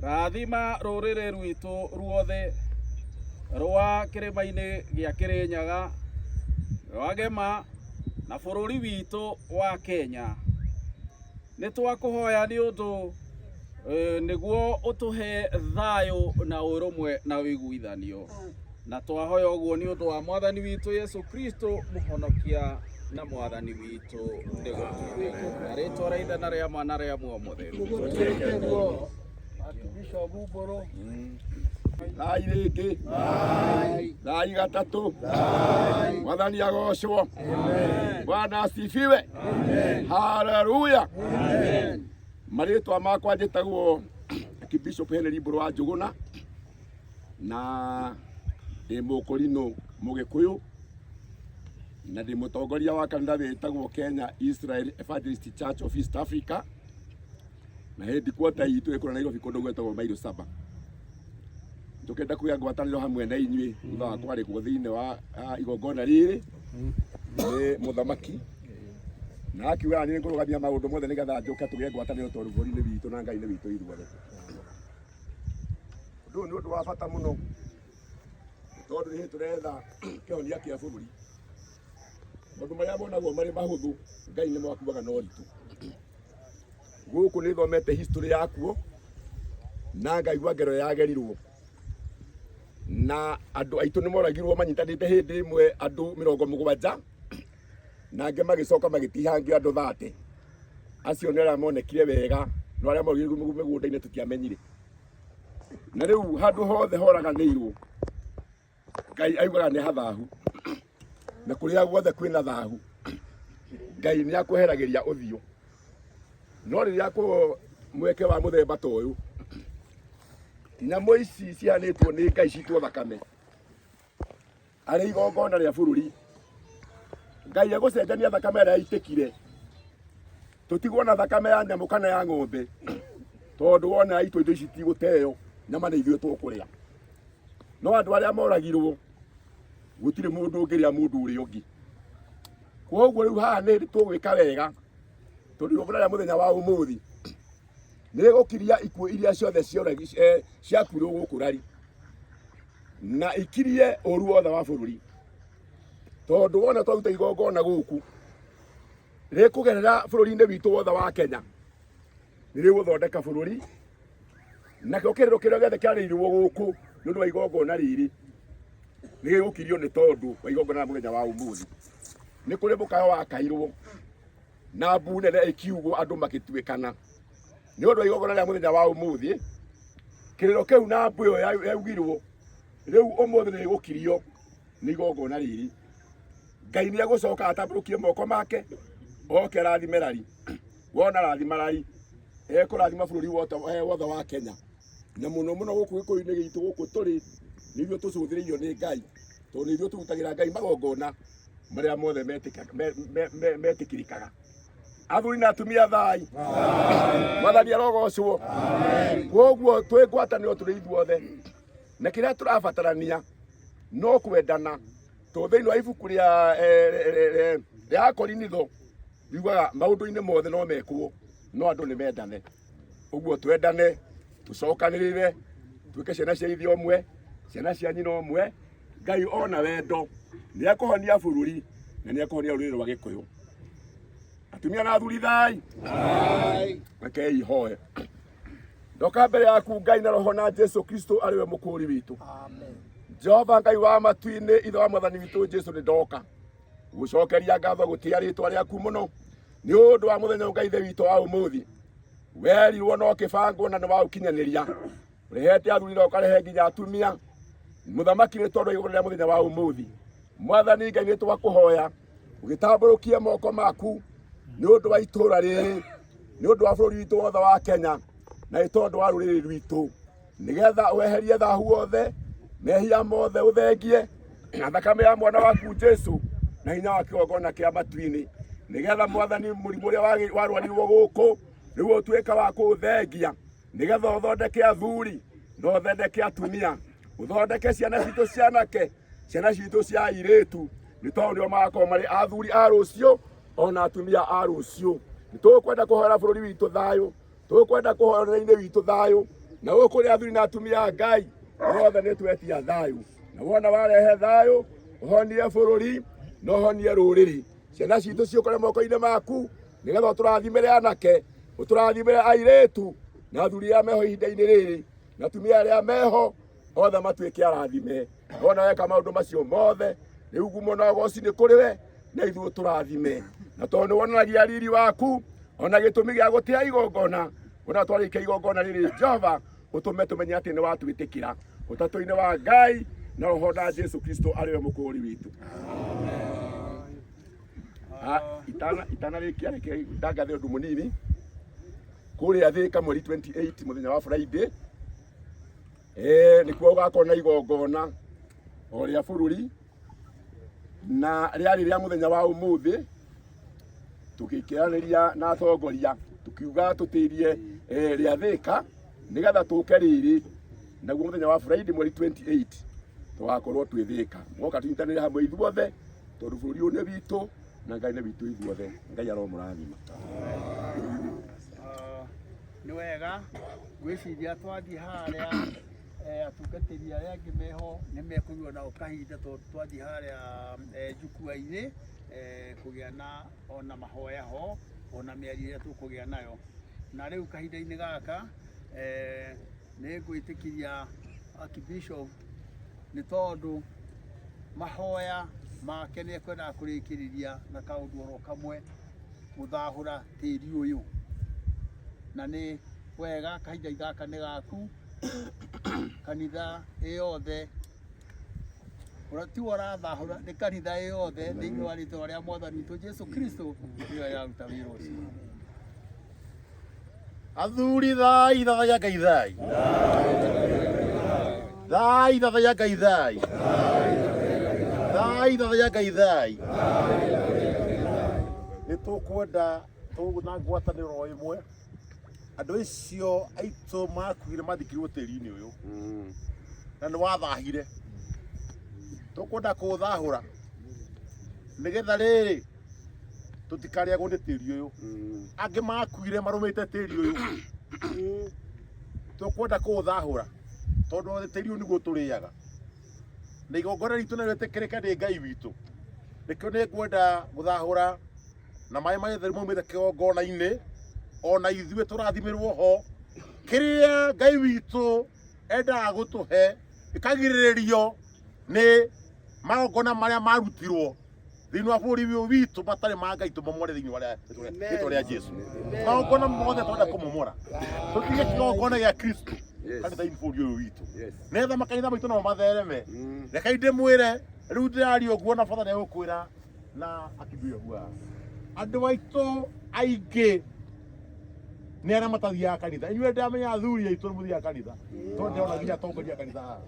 Rathima rũrĩrĩ rwitũ ruothe rwa kĩrĩma-inĩ gĩa Kĩrĩnyaga, rwa Gema na bũrũri witũ wa Kenya. Nĩ twakũhoya nĩ ũndũ nĩguo ũtũhe thayũ na ũrũmwe na ũiguithanio, na twahoya ũguo nĩ ũndũ wa Mwathani witũ Yesu Kristo, mũhonokia na Mwathani witũ. Nĩgũtuĩke na rĩtwa rĩa Ithe na rĩa Mwana rĩa Muoyo Mũtheru. Archbishop Mbũrũ. Thai rĩngĩ, thai gatatũ. Mwathani agocwo. Bwana asifiwe. Haleluya. Marĩtwa makwa njĩtagwo Archbishop Henry Mbũrũ wa Njũgũna na ndĩ Mũkũrinũ Mũgĩkũyũ na ndĩ mũtongoria wa kanitha wĩtagwo Kenya Israel Evangelist Church of East Africa, na headquarter itũ ĩkũrĩa Nairobi kũndũ gwĩtagwo Mailo Saba. Njũkĩte kũgĩa ngwatanĩro hamwe na inyuĩ thutha wa kwarĩkwo thĩinĩ wa igongona rĩrĩ nĩ mũthamaki, na akiuga niĩ ngũrũgamia maũndũ mothe nĩgetha njũke tũgĩe ngwatanĩro tondũ bũrũri-inĩ witũ na Ngai nĩ witũ ithuothe. Ũndũ ũyũ nĩ ũndũ wa bata mũno tondũ nĩ tũretha kĩhonia kĩa bũrũri. Maũndũ marĩa monagwo marĩ mahũthũ, Ngai nĩ makuaga na ũritũ. Gũkũ nĩ thomete history yakuo na ngaigua ngero yagerirwo na andũ aitũ nĩ moragirwo manyitanĩte hĩndĩ ĩmwe andũ 70, na angĩ magĩcoka magĩtihangio andũ 30. Acio nĩ arĩa monekire wega, no arĩa moragirwo mĩgũnda-inĩ tũtiamenyire. Na rĩu handũ hothe horaganĩirwo, Ngai augaga nĩ hathahu, na kũrĩa guothe kwĩna thahu, Ngai nĩ akweheragĩria ũthiũ. No rĩrĩa kũo mweke wa mũthemba ta ũyũ, nyamũ ici cihanĩtwo nĩ Ngai citwo thakame arĩ igongona rĩa bũrũri, Ngai egũcenjania thakame ĩrĩa yaitĩkire, tũtigwo na thakame ya nyamũ kana ya ng'ombe, tondũ wona yaitwo indo ici tigũteo, nyama nĩ ithuĩ tũkũrĩa. No andũ arĩa moragirwo, gũtirĩ mũndũ ũngĩrĩa mũndũ ũrĩa ũngĩ. Koguo rĩu haha nĩ tũgwĩka wega tondũ igongona rĩa mũthenya wa ũmũthĩ nĩ rĩgũkiria ikuũ iria ciothe ciakuirwo gũkũ rari, na ikirie ũru wothe wa bũrũri, tondũ wona twaruta igongona gũkũ rĩkũgerera bũrũri-inĩ witũ wothe wa Kenya, nĩ rĩgũthondeka bũrũri. Nakĩo kĩrĩro kĩrĩa gĩothe kĩarĩirwo gũkũ nĩ ũndũ wa igongona rĩrĩ nĩ gĩgũkirio nĩ tondũ wa igongona rĩa mũthenya wa ũmũthĩ. Nĩ kũrĩ mũkayo wakairwo na mbu nene ĩkiugwo andũ magĩtuĩkana nĩ ũndũ wa igongona rĩa mũthenya wa ũmũthĩ. Kĩrĩro kĩu na mbu ĩyo yaugirwo rĩu ũmũthĩ nĩ gũkirio nĩ igongona rĩrĩ. Ngai nĩ egũcoka atambũrũkie moko make oke arathime rari. Wona arathima rari, ekũrathima bũrũri wothe wothe wa Kenya, na mũno mũno gũkũ gĩkũyũ-inĩ gitũ gũkũ tũrĩ nĩ ithuĩ tũcũthĩrĩirio nĩ Ngai, tondũ nĩ ithuĩ tũrutagĩra Ngai magongona marĩa mothe metĩkĩrĩkaga. Athuri na atumia, thai Mwathani arogocwo. Koguo twĩ ngwatanĩro tũrĩ ithuothe, na kĩrĩa tũrabatarania no kwendana, tondũ thĩinĩ wa ibuku rĩa Akorinitho riugaga maũndũ-inĩ mothe no mekwo no andũ nĩ mendane. Ũguo twendane, tũcokanĩrĩre, tuĩke ciana cia ithe ũmwe, ciana cia nyina ũmwe. Ngai ona wendo nĩ ekũhonia bũrũri na nĩ ekũhonia rũrĩrĩ rwa Gĩkũyũ. Atumia na athuri, thai. Rekei hoe. Ndoka mbere yaku Ngai na roho na Jesu Kristo arĩ we mũkũũri witũ. Jehova Ngai wa matu-inĩ, ithe wa mwathani witũ Jesu, nĩ ndoka gũcokeria ngatho gũtĩa rĩtwa rĩaku mũno nĩ ũndũ wa mũthenya ũyũ. Ngai ithe witũ wa ũmũthĩ, werirwo no kĩbangwo na nĩ waũkinyanĩria. Ũrehete athuri na ũkarehe nginya atumia, mũthamaki, nĩ tondũ igũrũ rĩa mũthenya wa ũmũthĩ. Mwathani Ngai, nĩ twakũhoya ũgĩtambũrũkie moko maku nĩ ũndũ wa itũũra rĩrĩ, nĩ ũndũ wa bũrũri witũ wothe wa Kenya, na nĩ tondũ wa rũrĩrĩ rwitũ, nĩgetha weherie thahu wothe, mehia mothe, ũthengie na thakame ya mwana waku Jesu na hinya wa kĩgongona kĩa matu-inĩ, nĩgetha Mwathani, mũrimũ ũrĩa warwarirwo gũkũ rĩu ũtuĩka wa kũũthengia, nĩgetha ũthondeke athuri na ũthondeke atumia, ũthondeke ciana citũ cianake, ciana citũ cia airĩtu, nĩ tondũ nĩo magakorwo marĩ athuri a rũciũ ona atumia a rũciũ. Nĩ tũkwenda kũhoera bũrũri witũ thayũ, tũkwenda kũhoera rũrĩrĩ-inĩ witũ thayũ, na gũkũ kũrĩ athuri na atumia a Ngai othe nĩ twetia thayũ, na wona warehe thayũ ũhonie bũrũri na ũhonie rũrĩrĩ. Ciana citũ ciũkore moko-inĩ maku, nĩgetha ũtũrathimĩre anake, ũtũrathimĩre airĩtu, na athuri arĩa meho ihinda-inĩ rĩrĩ na atumia arĩa meho othe matuĩke arathime. Wona weka maũndũ macio mothe, rĩu ngumo na ũgoci nĩ kũrĩ we, na ithuĩ ũtũrathime, na tondũ nĩ wonanagia riri waku ona gĩtũmi gĩa gũtĩa igongona, ona twarĩkia igongona rĩrĩ, Jehova, ũtũme tũmenye atĩ nĩ watwĩtĩkĩra ũtatũ-inĩ wa Ngai na roho na Jesu Kristo arĩ we mũkũũri witũ. Itanarĩkia, reke ndangathe ũndũ mũnini. Kũrĩa Thĩka mweri 28, mũthenya wa Friday, nĩkuo gũgakorwo na igongona o rĩa bũrũri na rĩarĩ rĩa mũthenya wa ũmũthĩ. Tũgĩkĩranĩria na atongoria, tukiuga tũtĩrie rĩa Thĩka nĩgetha tũke rĩrĩ naguo mũthenya wa Friday mweri 28 tũgakorwo twĩ Thĩka. Mwoka tũnyitanĩre hamwe ithuothe, tondũ bũrũri ũyũ nĩ witũ na Ngai nĩ witũ ithuothe. Ngai aromũrathima. Nĩ wega, ngwĩciria twathiĩ harĩa atungatĩri arĩa angĩ meho nĩ mekũigua nao kahinda, tondũ twathiĩ harĩa njukua-inĩ kũgĩa na ona mahoya ho ona mĩario ĩrĩa tũkũgĩa nayo. Na rĩu kahinda-inĩ gaka nĩ ngwĩtĩkĩria Archbishop, nĩ tondũ mahoya make nĩ ekwendaga kũrĩkĩrĩria na kaũndũ oro kamwe, gũthahũra tĩri ũyũ. Na nĩ wega, kahinda gaka nĩ gaku. Kanitha ĩyothe ũrĩa tiwe ũrathahũra, nĩ kanitha ĩyothe thĩinĩ wa rĩtwa rĩa mwathani witũ Jesu Kristo nĩyo ĩraruta wĩra ũcio. Athuri, thai thathaiya Ngai, thai thai thathaiya Ngai, thai thai thathaiya Ngai, thai. Nĩ tũkwenda na ngwatanĩro o ĩmwe andũ acio aitũ makuire mathikirwo tĩri-inĩ ũyũ na nĩ wathahire, tũkwenda kũũthahũra nĩgetha rĩrĩ tũtikarĩagwo nĩ tĩri ũyũ. Angĩ makuire marũmĩte tĩri ũyũ, tũkwenda kũũthahũra tondũ tĩri ũyũ nĩguo tũrĩaga na igongona ritũ nĩ rĩtĩkĩrĩke nĩ Ngai witũ. Nĩkĩo nĩ ngwenda gũthahũra na maĩ matheru maumĩte kĩgongona-inĩ, ona ithuĩ tũrathimĩrwo ho. Kĩrĩa Ngai witũ endaga gũtũhe gĩkagirĩrĩrio nĩ magongona marĩa marutirwo. Thĩinĩ wa bũrũri ũyũ witũ matarĩ ma Ngai tũmomore thĩinĩ wa rĩtwa rĩa Jesu. Magongona mothe tũrenda kũmomora. Tũtige kĩgongona gĩa Kristo kanitha-inĩ bũrũri ũyũ witũ. Nĩgetha makanitha maitũ namo mathereme. Rekei ndĩmwĩre rĩu ndĩraria ũguo na batha nĩegũkwĩra na akĩnduire guoya. Andũ aitũ aingĩ nĩ arĩa matathiaga kanitha. Inyuĩ ndĩramenya athuri aitũ nĩ mũthiaga kanitha tondũ ndĩrona nginya atongoria a kanitha haha.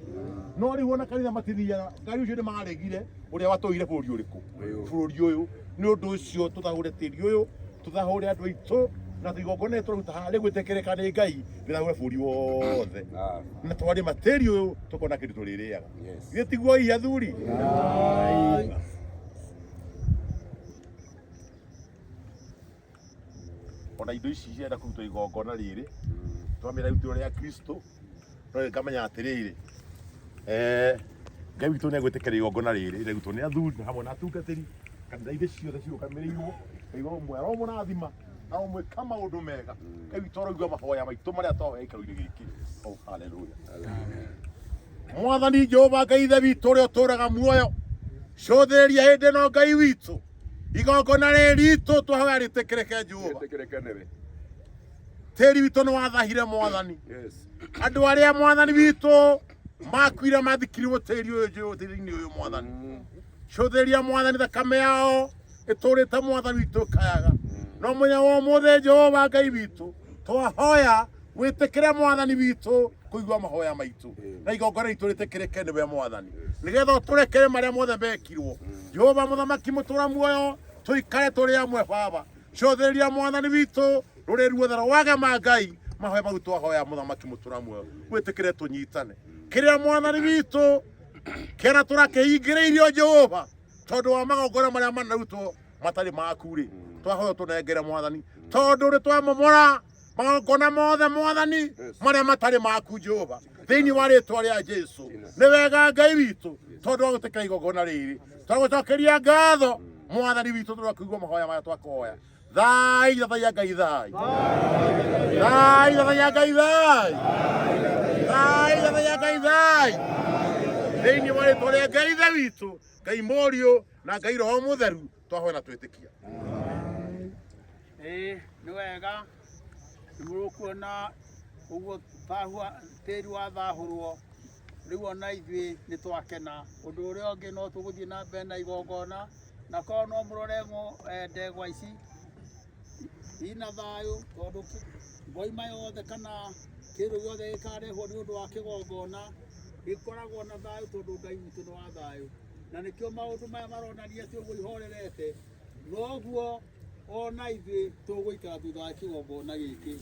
No rĩu ona kanitha matithiaga, Ngai ũcio nĩ maregire ũrĩa watũire bũrũri ũrĩkũ? Bũrũri ũyũ. Nĩ ũndũ ũcio tũthahũre tĩri ũyũ, tũthahũre andũ aitũ na igongona rĩrĩ tũraruta haha rĩgwĩtĩkĩrĩka nĩ Ngai rĩthahũre bũrũri wothe. Na twarĩma tĩri ũyũ tũkona kĩndũ tũrĩrĩaga. Githĩ tiguo ii athuri? Ona indo ici cirenda kũrutwo igongona rĩrĩ twamĩra irutĩro rĩa Kristo no ngamenya atĩrĩrĩ Ngai witũ nĩ egwĩtĩkĩra igongona rĩrĩ rĩrutwo nĩ athuri na hamwe na atungatĩri kanitha-inĩ ciothe cirũgamĩrĩirwo. Ngai ũmwe aromũrathima aromwĩka maũndũ mega. Ngai witũ aroigua mahoya maitũ marĩa twahoya gĩikaro-inĩ gĩkĩ. Oh, hallelujah. Mwathani Jehova Ngai Ithe witũ ũrĩa ũtũũraga muoyo, cũthĩrĩria hĩndĩ ĩno Ngai witũ igongona rĩrĩ ritũ twahoya rĩtĩkĩrĩke Jehova. Rĩtĩkĩrĩke nĩwe. Tĩri witũ nĩ wathahire Mwathani. Yes. Andũ arĩa Mwathani witũ makuire mathikirwo tĩri ũyũ Jehova tĩri-inĩ ũyũ Mwathani. Cũthĩrĩria Mwathani thakame yao ĩtũrĩte Mwathani witũ kayaga. No mũthenya wa ũmũthĩ Jehova Ngai witũ twahoya wĩtĩkĩre Mwathani witũ kũigua mahoya maitũ na igongona ritũ rĩtĩkĩrĩke nĩwe Mwathani nĩgetha ũtũrekere marĩa mothe mekirwo. Jehova mũthamaki mũtũra muoyo tũikare tũrĩ amwe Baba. Cũthĩrĩria Mwathani witũ rũrĩ ruothe rwagema Ngai mahoya mau twahoya mũthamaki mũtũra muoyo wĩtĩkĩre tũnyitane kĩrĩa Mwathani witũ kĩana tũrakĩhingĩrĩirio Jehova tondũ wa magongona marĩa manarutwo matarĩ maku rĩ twahoya ũtũnengere Mwathani tondũ nĩ twamomora magongona mothe Mwathani marĩa matarĩ maku Jehova thĩinĩ wa rĩtwa rĩa Jesu. Nĩ wega Ngai witũ tondũ wa gwĩtĩkĩra igongona rĩrĩ twagũcokeria ngatho Mwathani witũ tondũ wa kũigua mahoya maya twakũhoya. Thai thathaiya Ngai thai. Thai thathaiya Ngai thai. Thai thathaiya Ngai thai. Thĩinĩ wa rĩtwa rĩa Ngai Ithe witũ, Ngai Mũriũ na Ngai Roho Mũtheru twahoya na twĩtĩkia. Ĩĩ nĩ wega nĩ mũkuona ũguo thahua tĩri wathahũrwo rĩu ona ithuĩ nĩ twakena. Ũndũ ũrĩa ũngĩ no tũgũthiĩ na mbere na igongona na korwo no mũrore ndegwa ici ina thayũ tondũ ngoima yothe kana kĩndũ gĩothe gĩkarehwo nĩ ũndũ wa kĩgongona gĩkoragwo na thayũ tondũ Ngai witũ nĩ wa thayũ. Na nĩkĩo maũndũ maya maronania atĩ ũguo ihorerete noguo ona ithuĩ tũgũikara thutha wa kĩgongona gĩkĩ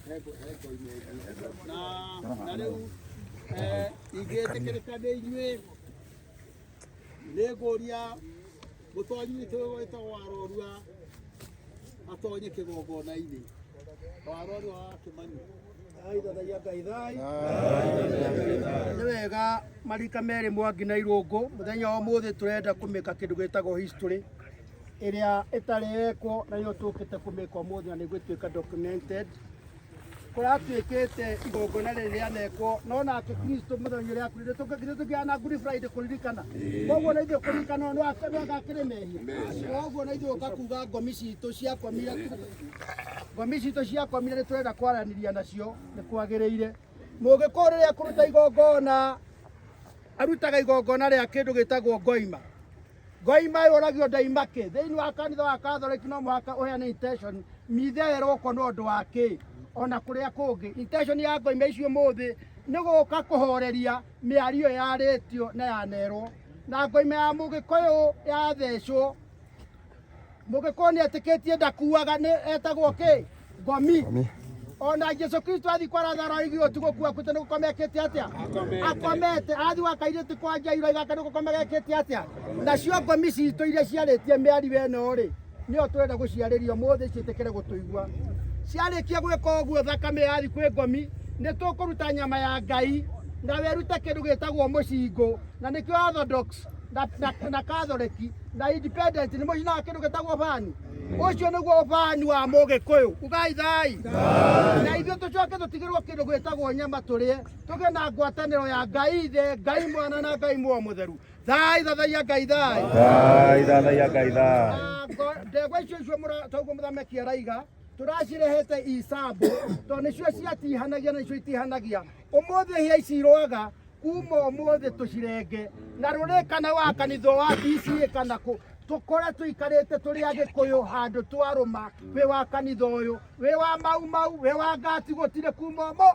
he ngoima ĩngĩ. Na rĩu ingĩtĩkĩrĩka nĩ inyuĩ nĩ ngũria mũtonyi witũ wĩtagwo Warorua atonye kĩgongona-inĩ. Warorua wa Kĩmani. Thathaiya Ngai thai. Nĩ wega marika merĩ Mwangi na Irũngũ mũthenya wa ũmũthĩ tũrenda kũmĩka kĩndũ gĩtagwo history ĩrĩa ĩtarĩ yekwo na nĩyo tũkĩte kũmĩka ũmũthĩ na nĩguo ĩtuĩka documented. Kũratuĩkĩte igongona rĩrĩ rĩanekwo no nake Kristo mũthenya ũrĩa akuire tũkĩgĩa na Good Friday kũririkana. Koguo na ithuĩ kũririkana no agakĩrĩ mehia. Koguo na ithuĩ ũka kuga ngomi citũ ciakomire ngomi citũ ciakomire nĩ tũrenda kwaranĩria nacio nĩ kwagĩrĩire. Mũgĩkũyũ rĩrĩa akũruta igongona arutaga igongona rĩa kĩndũ gĩtagwo ngoima. Ngoima yũragio ndaima kĩ thĩinĩ wa kanitha wa Catholic no mũhaka ũheane intention mithe ĩrokwo nĩ ũndũ wa kĩ ona kũrĩa kũngĩ. Intention ya ngoima icio ũmũthĩ nĩ gũka kũhoreria mĩario yarĩtio na yanerwo. Na ngoima ya mũgĩkũyũ yathecwo mũgĩkũyũ nĩ etĩkĩtie ndakuaga nĩ etagwo kĩ ngomi. Ona Jesu Kristo athi kwa Lazaro oigire ũtigũkua akuĩte nĩ gũkoma ekĩte atĩa? Akomete. Athi gwa kairĩtu kwa Jairo oiga nĩ gũkoma gekĩte atĩa? Nacio ngomi citũ iria ciarĩtie mĩario ĩno rĩ nĩyo tũrenda gũciarĩria ũmũthĩ ciĩtĩkĩre gũtũigua. Ciarĩkia gwĩka ũguo thakame yathi kwĩ ngomi nĩ tũkũruta nyama ya Ngai na werute kĩndũ gĩtagwo mũcingũ na nĩkĩo Orthodox na Catholic na Independent nĩ mũcinaga kĩndũ gĩtagwo bani. Ũcio nĩguo ũbani wa mũgĩkũyũ. Ugai thai. Na ithuĩ tũcoke tũtigĩrwo kĩndũ gĩtagwo nyama tũrĩe tũgĩe na ngwatanĩro ya Ngai Ithe, Ngai Mwana na Ngai Muoyo Mũtheru. Thai thathaiya Ngai thai. Thai thathaiya Ngai thai. Ndegwa icio icio toguo mũthamaki araiga tũracirehete icambo tondũ nĩcio ciatihanagia na icio itihanagia. Ũmũthĩ hĩa ici irwaga kuma ũmũthĩ tũcirenge na rũrĩ kana wa kanitha wa PCA kana kũ tũkore tũikarĩte tũrĩ Agĩkũyũ handũ twarũma wĩ wa kanitha ũyũ wĩ wa Mau Mau wĩ wa Ngati gũtirĩ kuma ũmũ.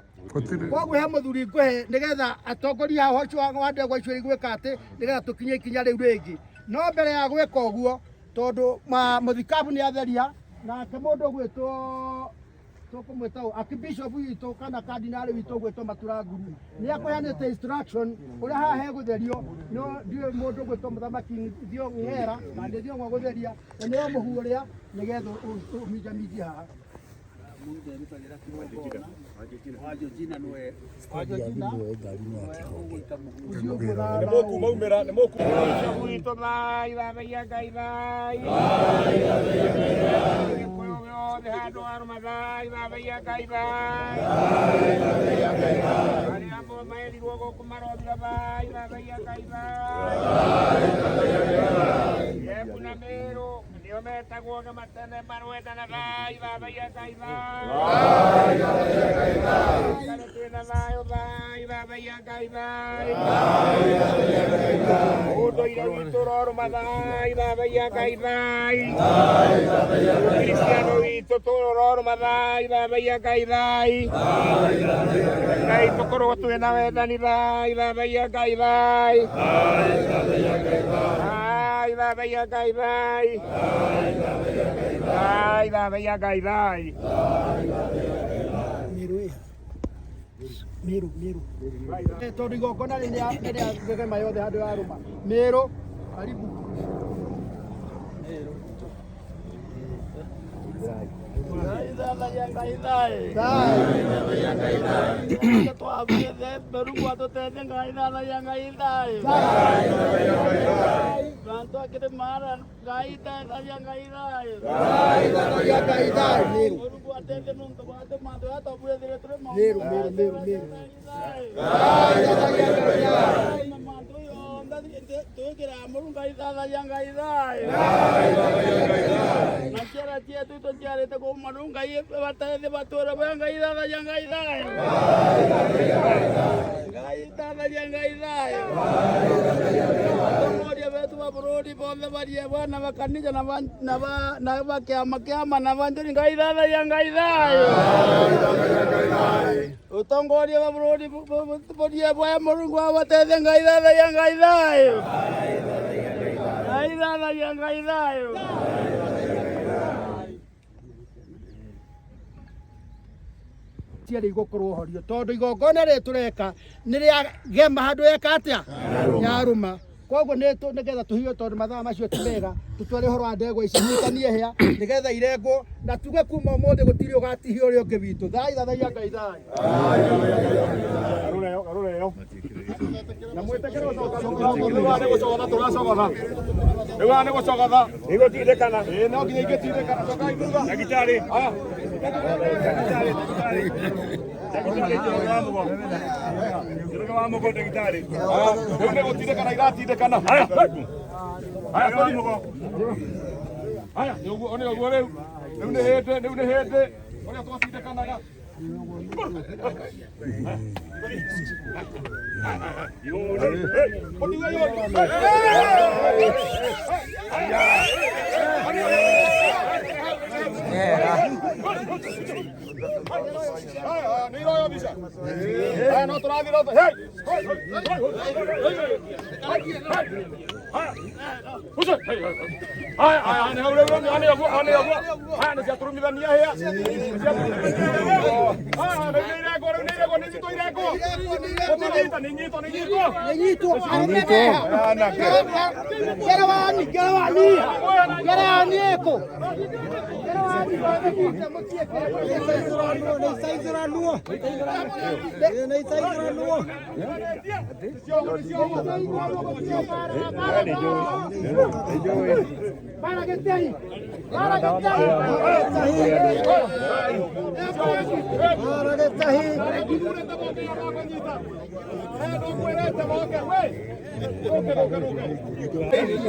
Koguo he mũthuri ngũhe nĩgetha atongoria haha ũcio wa ndegwa icio igwĩka atĩ nĩgetha tũkinye ikinya rĩu rĩngĩ. No mbere ya gwĩka ũguo tondũ mũthikabu nĩ atheria nake mũndũ ũgwĩtwo tũkũmwĩta ũ archbishop witũ kana cardinal witũ ũgwĩtwo Maturanguru nĩ akũheanĩte instruction ũrĩa haha hegũtherio. No ndiũĩ mũndũ ũgwĩtwo mũthamaki Thiong'era na nĩ Thiong'o gũtheria na nĩo mũhu ũrĩa nĩgetha ũminjaminjie haha. Miru miru tondũ igongona rĩ nĩ rĩa gĩgema yothe handũ ya rũma. Miru karibu. Miru miru miru miru. Utongoria wa bururi borie bwa Murungu abatethie Ngai thathaiya Ngai thayo. Ngai thathaiya Ngai thayo. Cierĩ igũkorwo horio tondũ igongona rĩrĩ tũreka nĩ rĩa gema handũ eka atĩa yarũma. Koguo nĩ nĩgetha tũhiwe tondũ mathaa macio ti mega tũtware ũhoro wa ndegwa ici nyitanie hĩa nĩgetha irengwo na tuge kuma ũmũthĩ gũtirĩ ũgatihia ũrĩa ũngĩ witũ. Thai thathaiya Ngai thai. Na mwĩtĩkĩre gũcoka thutha tũracogotha rĩu haha nĩ gũcogotha Nĩgũtindĩkana. Ĩĩ no nginya ingĩtindĩkana cokai thutha. Ndagĩtarĩ. Aya. Ndagĩtarĩ, ndagĩtarĩ. Ndagĩtarĩ Njoroge wa Mũgo. Njoroge wa Mũgo ndagĩtarĩ. Aya, rĩu nĩ gũtindĩkana iratindĩkana. Haya. Haya wa Mũgo. Haya, nĩ ũguo nĩ ũguo rĩu. Rĩu nĩ hĩndĩ, rĩu nĩ hĩndĩ ũrĩa twatindĩkanaga.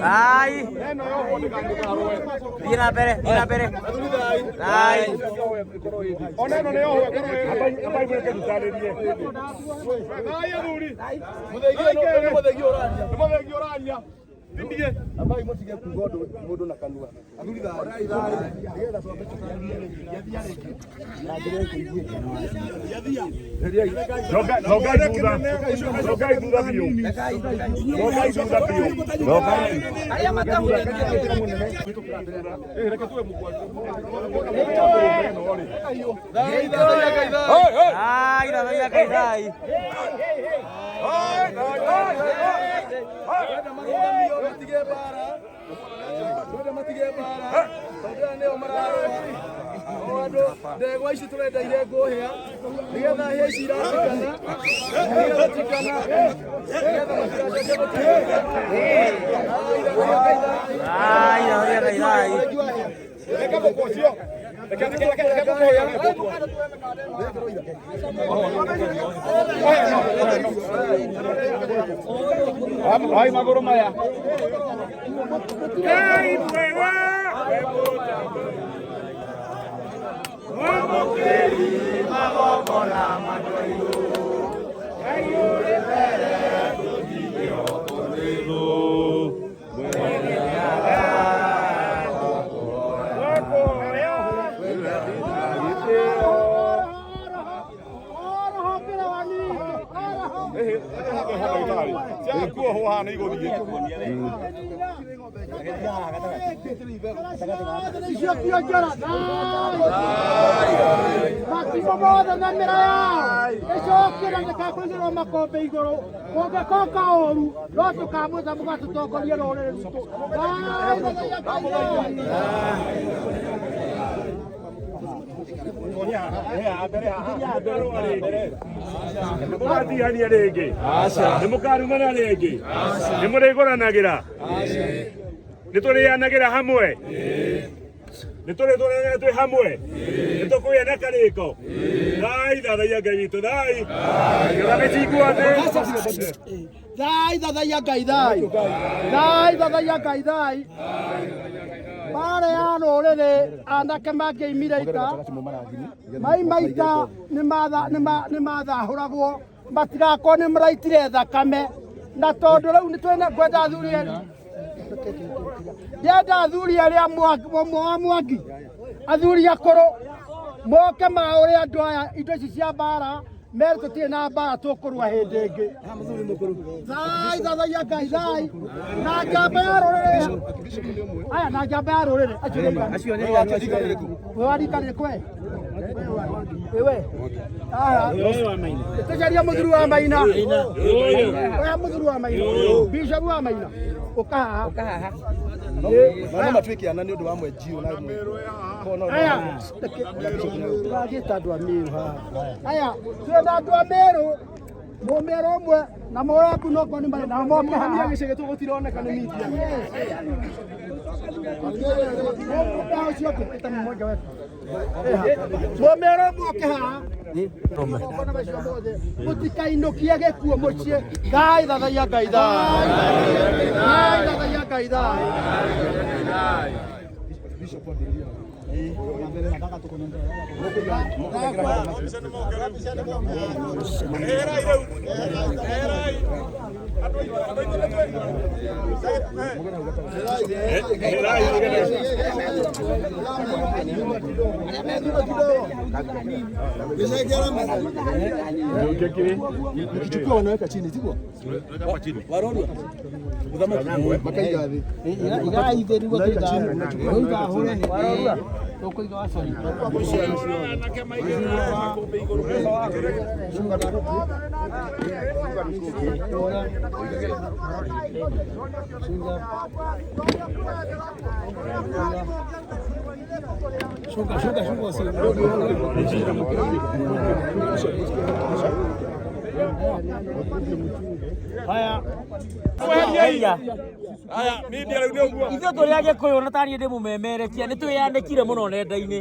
Ai. Thiĩ na mbere, thiĩ na mbere. Ai. Ambai mutige kuga undu mundu na kanua. Athuri thai. Nigetha twambe tukaria na njira ikuiguika. Rogai thutha. Rogai thutha biũ. Rogai thutha biũ. Rogai. Arĩa matahurĩtie. Ai, thathaiya Ngai thai. Matige mbara. Twende matige mbara. Tondu aya nĩo mararũa. O andũ ndegwa ici tũrenda irengwo hĩa nĩgetha hĩa ici iratikana nĩgetha tikana nĩgetha matigacoke gũtuĩka. Ai, thathaiya Ngai thai. Ai magũrũ maya. Ngai mwega. Mwamũkĩri magongona matwairwo. Ngai ũrĩ mbere tũtingĩhotwo nĩ thũ. Mwene nyaga tũkũhoya. Gĩtĩo. Ciakuohwo haha nĩ igũthiĩ. Matimũ mothe na mĩra yao ĩcokire ndĩkakũigĩrwo makombe igũrũ kũngĩkoka ũru no tũkamwĩta mũgatũtongorie rũrĩrĩ rwitũ. Nĩ mũgatihania rĩngĩ? Nĩ mũkarumana rĩngĩ? Nĩ mũrĩgũranagĩra? Nĩ tũrĩanagĩra hamwe? Nĩ tũrĩtũranagĩra twĩ hamwe? Nĩ tũkũgĩa na karĩko? Thai thathaiya Ngai witũ thai. Kĩra mĩcingua thĩ. Thai thathaiya Ngai thai. Thai thathaiya Ngai thai. Mbara ya rũrĩrĩ anake mangĩimire ita maima ita nĩ mathahũragwo matigakorwo nĩ maraitire thakame na tondũ rĩu nĩ twĩna ngwenda athuri ndĩrenda athuri arĩa wa Mwangi athuri akũrũ moke maũre andũ aya indo ici cia mbara mere tũtirĩ na mbara tũkũrũa hĩndĩ ĩngĩ. Thai thathaiya Ngai thai na njamba ya rũrĩrĩ aya na njamba ya rũrĩrĩ acio nĩ we wa rika rĩrĩkũ we? Wewe tũcaria mũthuri wa Maina oya mũthuri wa Maina Bishop wa Maina ũka haha No matuĩke ana nĩ ũndũ wa mwenjio na aya tũrathiĩte andũ a Mĩrũ haha aya twĩna andũ a Mĩrũ mũmĩrũ ũmwe na mũrabu no korwo nĩ marĩ nao moke haha gĩcege tũgũtironeka nĩ media. Mũmĩrũ ũmwe oke haha mũtikainũkie gĩkuũ mũciĩ. Ngai thathaiya Ngai thai. Ngai thathaiya Ngai thai. Ukichukua wanaweka chini sivyo? Warorwa. Muthamaki makaiga thĩ. Unaweka chini unachukua. Warorwa. Haya. Aya, media rĩu nĩ ũguo. Ithuĩ tũrĩ Agĩkũyũ na taniĩ ndĩ mũmemerekia nĩ twĩyandĩkire mũno nenda-inĩ.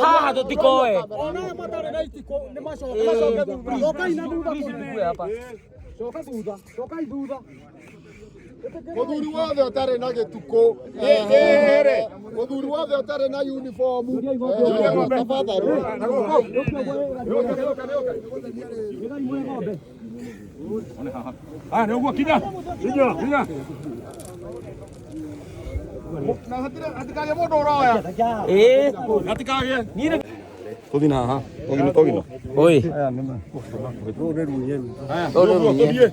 Haha tũtikoe. Ona aya matarĩ na itikũ nĩ macoke macoke thutha. Cokai na thutha. Please tukue hapa. Coka thutha. Cokai thutha. Muthuri wothe ũtarĩ na gĩtukũ ehere, muthuri wothe ũtarĩ na uniform ehere, tafadhali. Aya, nĩ ũguo kinya. Kinya, kinya. Na hatikagĩe mũndũ ũroya. Ĩĩ. Hatikagĩe. Niĩ nĩ Tũthiĩ na haha. Togino togino. Oi. Rũrũ nĩ runye. Aya, nĩ ũguo tũthiĩ.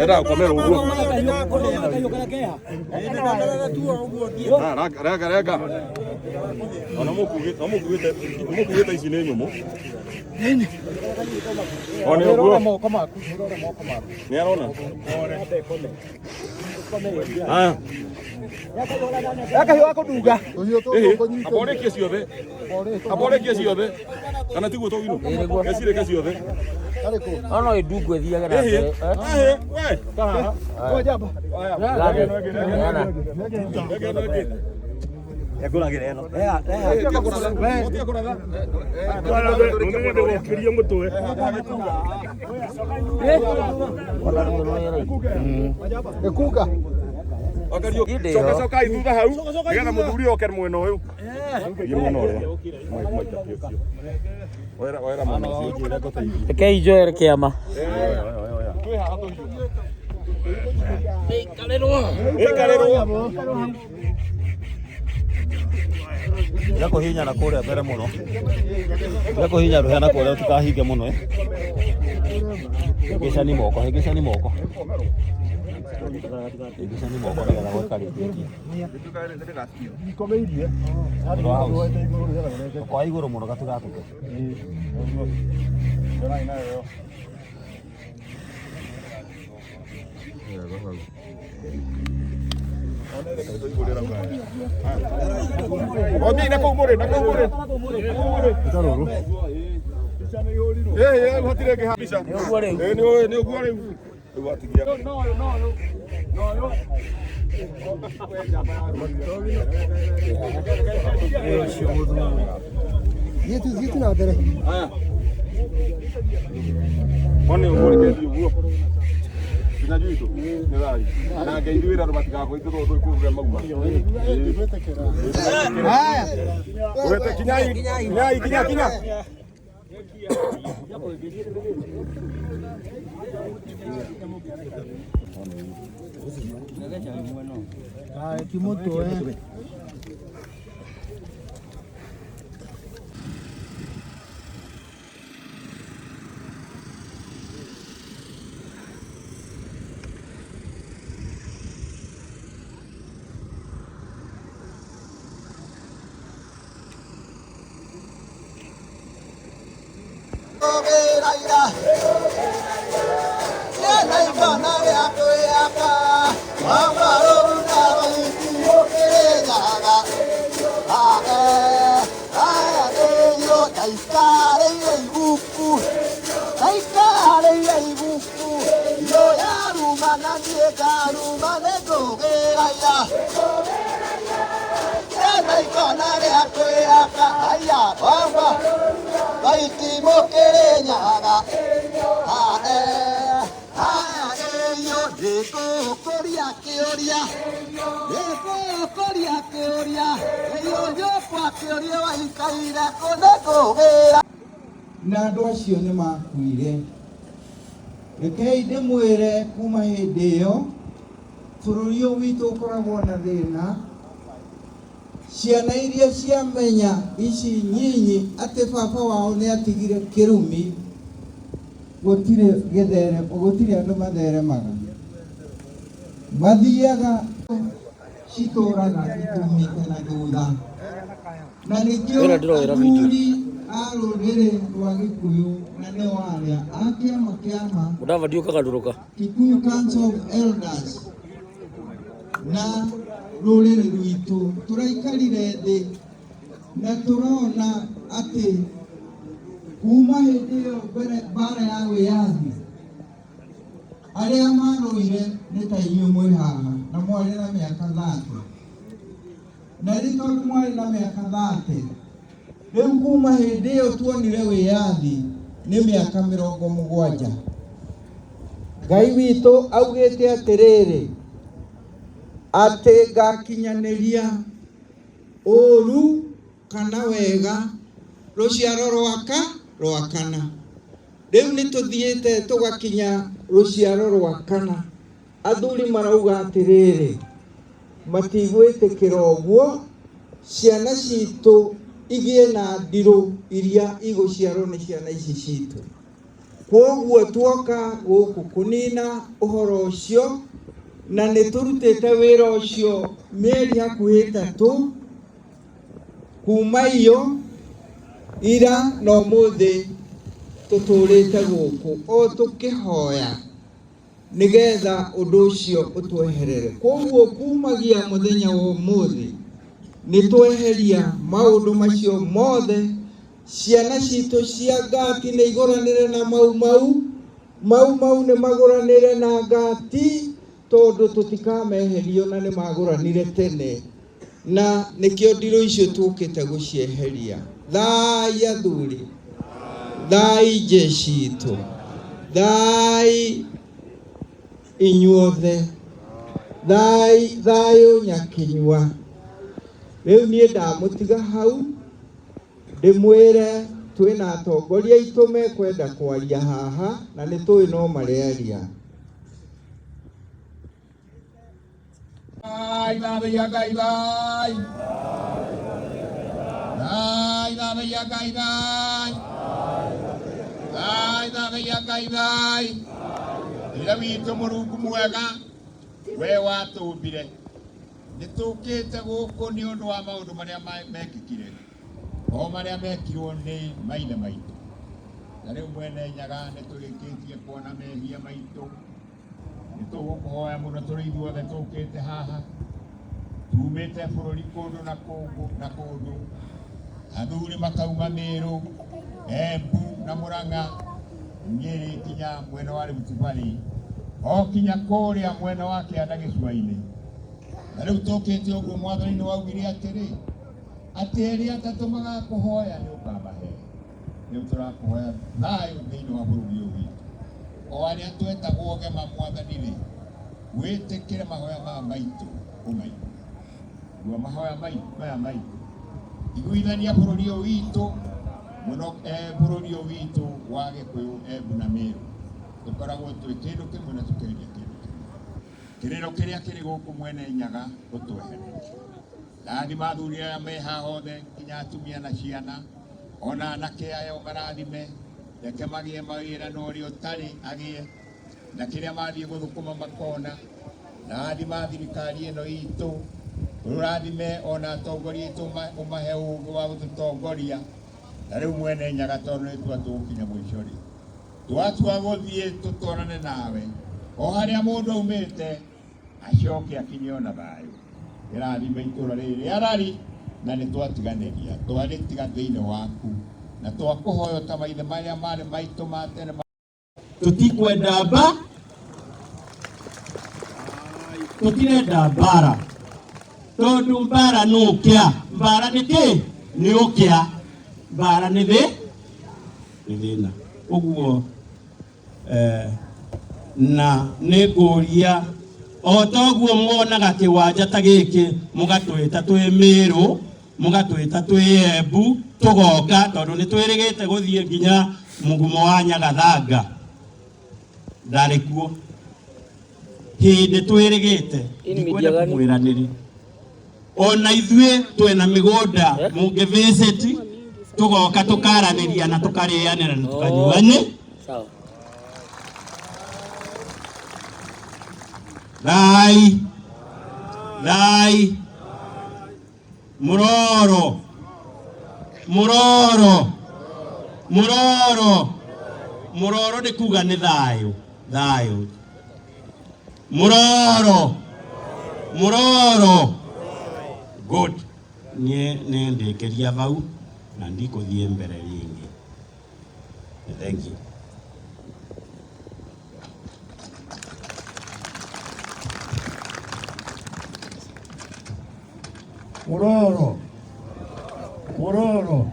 Enda gũkomera ũguo. Ah, Renga, renga, renga. Ona mũkugĩte, mũkugĩte ici nĩ nyũmũ. O nĩ ũguo. Moko maku, nĩũrore moko maku. Nĩ arona. Aya. Gaka wa kũnunga. Ĩhĩ, amba ũrĩkie ciothe. Amba ũrĩkie ciothe. Kana tiguo togino? Gecirĩke ciothe. No no ĩndungu ĩthiage na Ĩhĩ, mbere. ĩhĩ, we. Gathe. Neana. Gĩkunga. Coka cokai thutha hau nĩgetha mũthuri oke mwena ũyũ. Thiĩ mwena ũrĩa. Oera oera mwena ũcio. Rekei njoere kĩama. Ĩkarĩrwo. Tiga kũhihinya na kũrĩa mbere mũno. Tiga kũhihinya rũhĩa na kũrĩa ũtikahinge mũno. Eh. Hĩngĩcani moko, hĩngĩcani moko. Hĩngĩcani moko nĩgetha gwĩkarĩtie. Kwa igũrũ mũno gatigatũke. Othiĩ na kũu mũrĩ, na kũu mũrĩ. Ĩĩ, ĩĩ, hatirĩ ĩngĩ haha. Nĩ ũguo rĩu. Ĩĩ, nĩ nĩ ũguo rĩu. Rĩu watigia. Thiĩ tu na mbere. Aya. One ũguo reke thiĩ ũguo. Nginya juu nĩ thayũ. Na ngeithuĩra andũ matigakũite tondũ ndũĩ kũrĩa mauma. Haya. Wete kinyai, kinyai, kinya, kinya. Kimoto eh. Na andũ acio nĩ makuire. Rekei ndĩmwĩre kuma hĩndĩ ĩyo bũrũri ũyũ witũ ũkoragwo na thĩna. Ciana iria ciamenya ici nyinyi atĩ baba wao nĩ atigire kĩrumi, gũtirĩ gĩthere, gũtirĩ andũ matheremaga, mathiaga citũraga itumĩte na thutha. Na nĩkĩo Wĩra ndĩroera video. athuri a rũrĩrĩ rwa Gĩkũyũ na nĩo arĩa a kĩama kĩama Mũdavadi ũkagarũrũka. Kikuyu Council of Elders na rũrĩrĩ rwitũ tũraikarire thĩ na tũrona atĩ Kuma hĩndĩ ĩyo mbere mbara ya wĩyathi, arĩa marũire nĩ ta inyuĩ mwĩ haha na mwarĩ na mĩaka 30. Na rĩu tondũ mwarĩ na mĩaka 30, rĩu kuma hĩndĩ ĩyo tuonire wĩyathi nĩ mĩaka 70. Ngai witũ augĩte atĩrĩrĩ, atĩ ngakinyanĩria ũru kana wega rũciaro rwaka rwa kana. Rĩu nĩ tũthiĩte tũgakinya rũciaro rwa kana. Athuri marauga atĩrĩrĩ, matigwĩtĩkĩra ũguo, ciana citũ igĩe na ndirũ iria igũciarwo nĩ ciana ici citũ. Kwoguo tuoka gũkũ kũnina ũhoro ũcio, na nĩ tũrutĩte wĩra ũcio mĩeri hakuhĩ 3 kuma iyo ira na ũmũthĩ tũtũrĩte gũkũ o tũkĩhoya nĩgetha ũndũ ũcio ũtweherere. Kwoguo kumagia mũthenya wa ũmũthĩ nĩ tweheria maũndũ macio mothe. Ciana citũ cia ngati nĩ igũranĩre na Mau Mau, Mau Mau nĩ magũranĩre na ngati, tondũ tũtikameherio na nĩ magũranire tene, na nĩkĩo ndirũ icio tũkĩte gũcieheria. Thai athuri, thai jeshi itũ, thai inyuothe, thai thayũ nyakinyua. Rĩu niĩ ndamũtiga hau ndĩmwĩre twĩna atongoria aitũ mekwenda kwaria haha na nĩ tũĩ no marearia. Thai, thai, thai, thai. Thai, thai, thai. Thai, thai, thai, thai. Ithe witũ Mũrungu mwega, we watũmbire, nĩ tũkĩte gũkũ nĩ ũndũ wa maũndũ marĩa mekĩkire, o marĩa mekirwo nĩ maithe maitũ. Na rĩu mwene Nyaga nĩ tũrĩkĩtie kuona mehia maitũ, nĩ tũgũkũhoya mũno tũrĩ ithuothe tũkĩte haha, tumĩte bũrũri kũndũ na kũndũ na kũndũ, athuri makauma Mĩrũ, Embu na Mũrang'a, Nyĩrĩ kinya mwena wa Rift Valley, o kinya kũrĩa mwena wa kĩanda gĩcũa-inĩ. Na rĩu tũkĩte ũguo, Mwathani nĩ waugire atĩrĩ, atĩ erĩ atatũ magakũhoya nĩ ũkamahe. Rĩu tũrakũhoya thayũ thĩinĩ wa bũrũri ũyũ witũ, o arĩa twetagwo gema, Mwathani rĩ, wĩtĩkĩre mahoya maya maitũ, ũmaigue. Gua mahoya maya maitũ, iguithania bũrũri ũyũ witũ mũno, bũrũri ũyũ witũ wa Gĩkũyũ, Embu na Mĩrũ, tũkoragwo twĩ kĩndũ kĩmwe na tũkendia kĩndũ kĩmwe. Kĩrĩro kĩrĩa kĩrĩ gũkũ mwene Nyaga ũtwehererie. Rathima athuri arĩa me haha othe, nginya atumia na ciana, ona anake aya ũmarathime, reke magĩe mawĩra na ũrĩa ũtarĩ agĩe, na kĩrĩa mathiĩ gũthũkũma makona. Rathima thirikari ĩno itũ, ũrathime ona atongoria aitũ, ũmahe ũũgĩ wa gũtũtongoria. Na rĩu mwene Nyaga, tondũ nĩ tua tũgũkinya mũico rĩ, twatua gũthiĩ tũtwarane nawe o harĩa mũndũ aumĩte, acoke akinye ona thayũ. Ĩrathime itũra rĩrĩ rĩa Rari, na nĩ twatiganĩria, twarĩtiga thĩinĩ waku, na twakũhoya ta maithe marĩa marĩ maitũ ma tene. Tutikwenda mba, tutirenda mbara, tondu mbara nĩ ũkĩa. Mbara nĩ kĩ? Nĩ ũkĩa. Mbara nĩ thĩ, nĩ thĩna ũguo. Na nĩ ngũria o toguo muonaga kĩwanja ta gĩkĩ, mũgatwĩta twĩ Mĩrũ, mũgatwĩta twĩ Embu, tũgoka, tondũ nĩ twĩrĩgĩte gũthiĩ nginya mũgumo wa Nyagathanga. Ndarĩ kuo hĩndĩ twĩrĩgĩte, ndikwenda kũmwĩra nĩrĩ. Ona ithuĩ twĩna mĩgũnda, mũngĩ visit tũgoka tũkaranĩria na tũkarĩanĩra na tũkanyuanĩ. Sawa. Thai thai, mũroro mũroro mũroro mũroro, nĩ kuga nĩ thayũ thayũ. Mũroro mũroro, good. Niĩ nĩ ndĩkĩria vau na ndikũthiĩ mbere rĩngĩ. Thank you. Muroro. Muroro.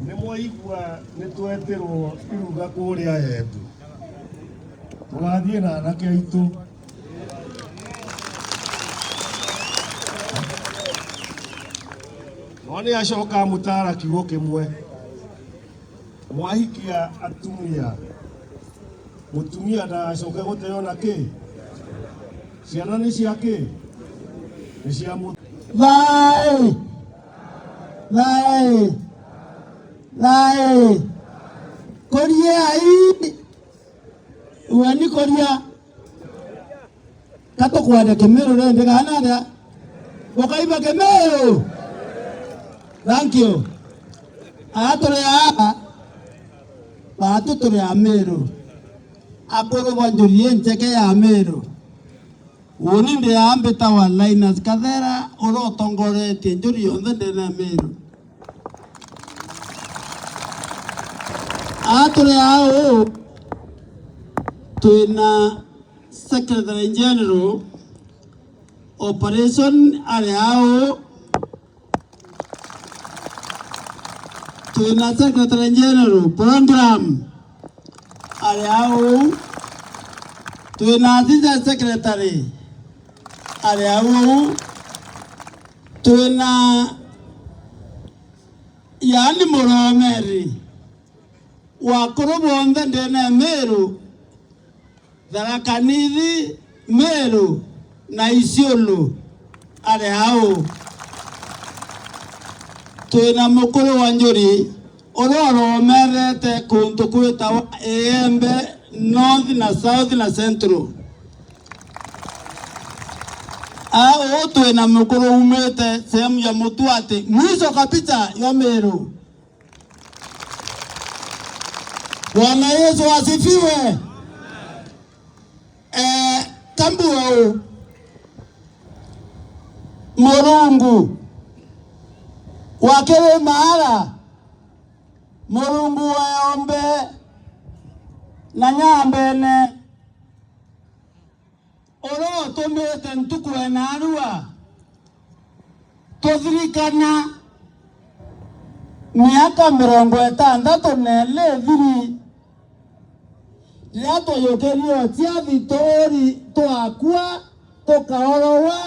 Nĩ mwaigua nĩ twetirwo iruga kũrĩa Embu. Tũgathiĩ na anake aitũ. No nĩ acoka amũtara kiugo kĩmwe. Mwahikia atumia. Mũtumia ndagacoke gũteo na kĩ? Ciana nĩ cia kĩ? Nĩ cia mũ Thai! Thai! Thai! Koria ai! Wani koria! Katokwenda Kimiru rende kana aria? Ukaiba Kimiru! Thank you. Aya tũrĩ haha batũ tũrĩ a Meru akũrũ bonjorie ncheke ya Meru woni ndi ambita wa Linus Kathera ũrĩa ũtongoretie njũri yonthe ndĩna Meru aya tũrĩ haha ũũ twĩna Secretary General Operation arĩ haha ũũ twĩna Secretary General Program arĩ hau twĩna Assistant Secretary arĩ hau twĩna yani mũromeri wakũrũ bonthe ndĩna Meru Tharaka Nithi Meru na Isiolo arĩ hau twĩna mũkũrũ wa Njũri ũrĩa ũromerete kũndũ kwĩtagwo Iembe North na South na Central. Ũũ twĩna mũkũrũ umĩte sehemu ya Mũtuatĩ mwisho kabisa ya Meru. Bwana Yesu asifiwe. Kambuau Murungu wakere maara Murungu wayombe na nyambene ũrĩa ũtũmĩte ntukũ ena arua tũthirikana mĩaka mĩrongo ĩtandatũ na ĩlĩ ĩthiri rĩrĩa twayũkĩrio ciathi tũri twakua tũkaorowa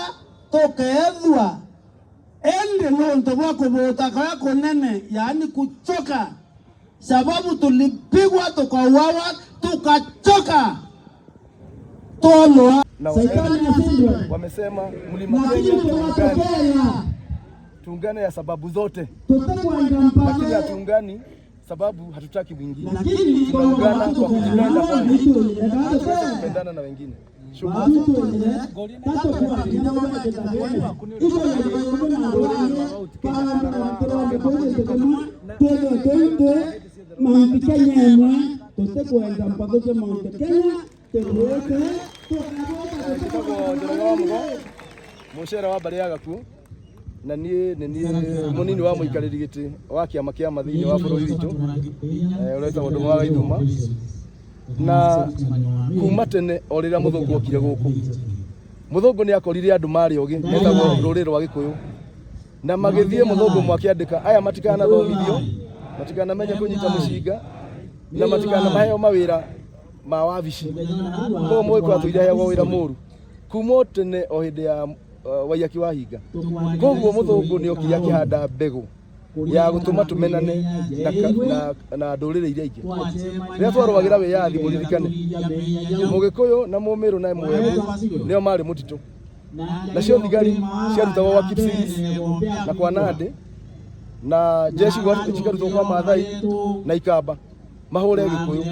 tũkethua ende nonto bwa kũbũta kũrĩa kũnene yaani kuchoka sababu tulipigwa tukauawa tukachoka tolwa na Saitani ashindwe. Wamesema mlima Lakini Kenya tuungane, tunatokea tuungane ya sababu zote, tutakwenda lakini mpaka hatuungani sababu hatutaki mwingine. Lakini Tunaungana kwa kujipenda kwanza, kwanza kupendana na wengine. Shukrani. Mount Kenya emwe tũtĩkwenda mpatũke Mount Kenya tũgwĩte Njĩtagwo Njoroge wa Mũgo, mũcere wa mbarĩ ya Gakuũ, na niĩ nĩ niĩ mũnini wa mũikarĩri gĩtĩ wa kĩama kĩa ma thĩinĩ wa bũrũri witũ ũrĩa wĩtagwo Ndũng'ũ wa Gaithuma. Na kuma tene o rĩrĩa mũthũngũ okire gũkũ, mũthũngũ nĩ akorire andũ marĩ ogĩ metagwo rũrĩrĩ rwa Gĩkũyũ, na magĩthiĩ mũthũngũ mwakĩandĩka aya matikanathomithio, matikanamenye kũnyita mũcinga, na matikanamaheo mawĩra ma wabici. Koguo mũgĩkũyũ atũire aheagwo wĩra mũru kuma o tene o hĩndĩ ya Waiyaki wa Hinga. Koguo mũthũngũ nĩ okire akĩhanda mbegũ ya gũtũma tũmenane na ndũrĩrĩ iria ingĩ. Rĩrĩa twarũagĩra wĩyathi mũririkane, mũgĩkũyũ na mũmĩrũ na mũembu nĩo marĩ mũtitũ, nacio thigari ciarutagwo gwa Kipsigis na kwa Nandi, na jeshi cikarutwo kwa Maathai na Ikamba mahũre Gĩkũyũ.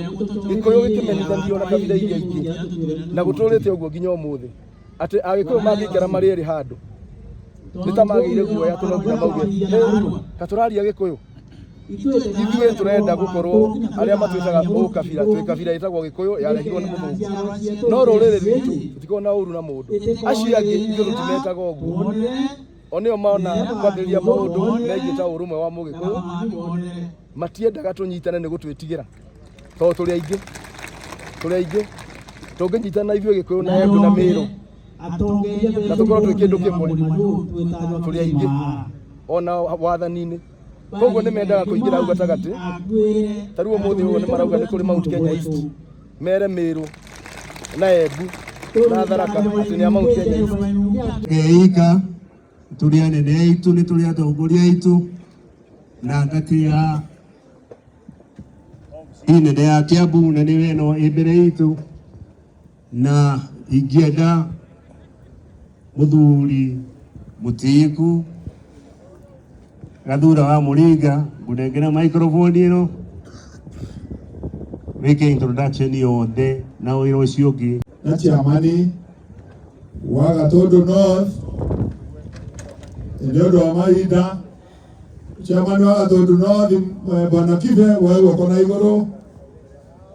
Gĩkũyũ gĩkĩmenithanio na kabira iria ingĩ, na gũtũrĩte ũguo nginya ũmũthĩ atĩ Agĩkũyũ mangĩikara marĩ erĩ handũ nĩ ta magĩire guoya atĩ no nginya mauge ka tũraria Gĩkũyũ. Ithuĩ tũrenda gũkorwo arĩa matwĩtaga ũkabira, twĩ kabira ĩtagwo Gĩkũyũ yarehirwo nĩ mũthũngũ, no rũrĩrĩ rwitũ tũtikoragwo na ũru na mũndũ. Acio angĩ ithuĩ tũtimetaga ũguo. O nĩo mona kwambĩrĩria maũndũ megiĩ ta ũrũmwe wa Mũgĩkũyũ, matiendaga tũnyitane nĩ gũtwĩtigĩra tondũ tũrĩ aingĩ, tũrĩ aingĩ. Tũngĩnyitana na ithuĩ Gĩkũyũ na Embu na Mĩrũ na tũkorwo twĩ kĩndũ kĩmwe, tũrĩ aingĩ ona wathani-inĩ. Koguo nĩ mendaga kũingĩra hau gatagatĩ. Ta rĩu ũmũthĩ ũyũ nĩ marauga nĩ kũrĩ Mount Kenya East, mere Mĩrũ na Embu na Tharaka atĩ nĩ a Mount Kenya East. Ngeika tũrĩ anene aitũ, nĩ tũrĩ atongoria aitũ, na ngatĩa inene ya Kiambu na nĩwe ĩno ĩ mbere itũ, na ingĩenda mũthuri mũtĩĩku Gathura wa Mũringa ngũnengera microphone ĩno wĩke introduction yothe na wĩra ũcio ũngĩ. Na chairman wa Gatundu North nĩ ũndũ wa mahinda, chairman wa Gatundu North, Bwana Kibe, woe guoko na igũrũ.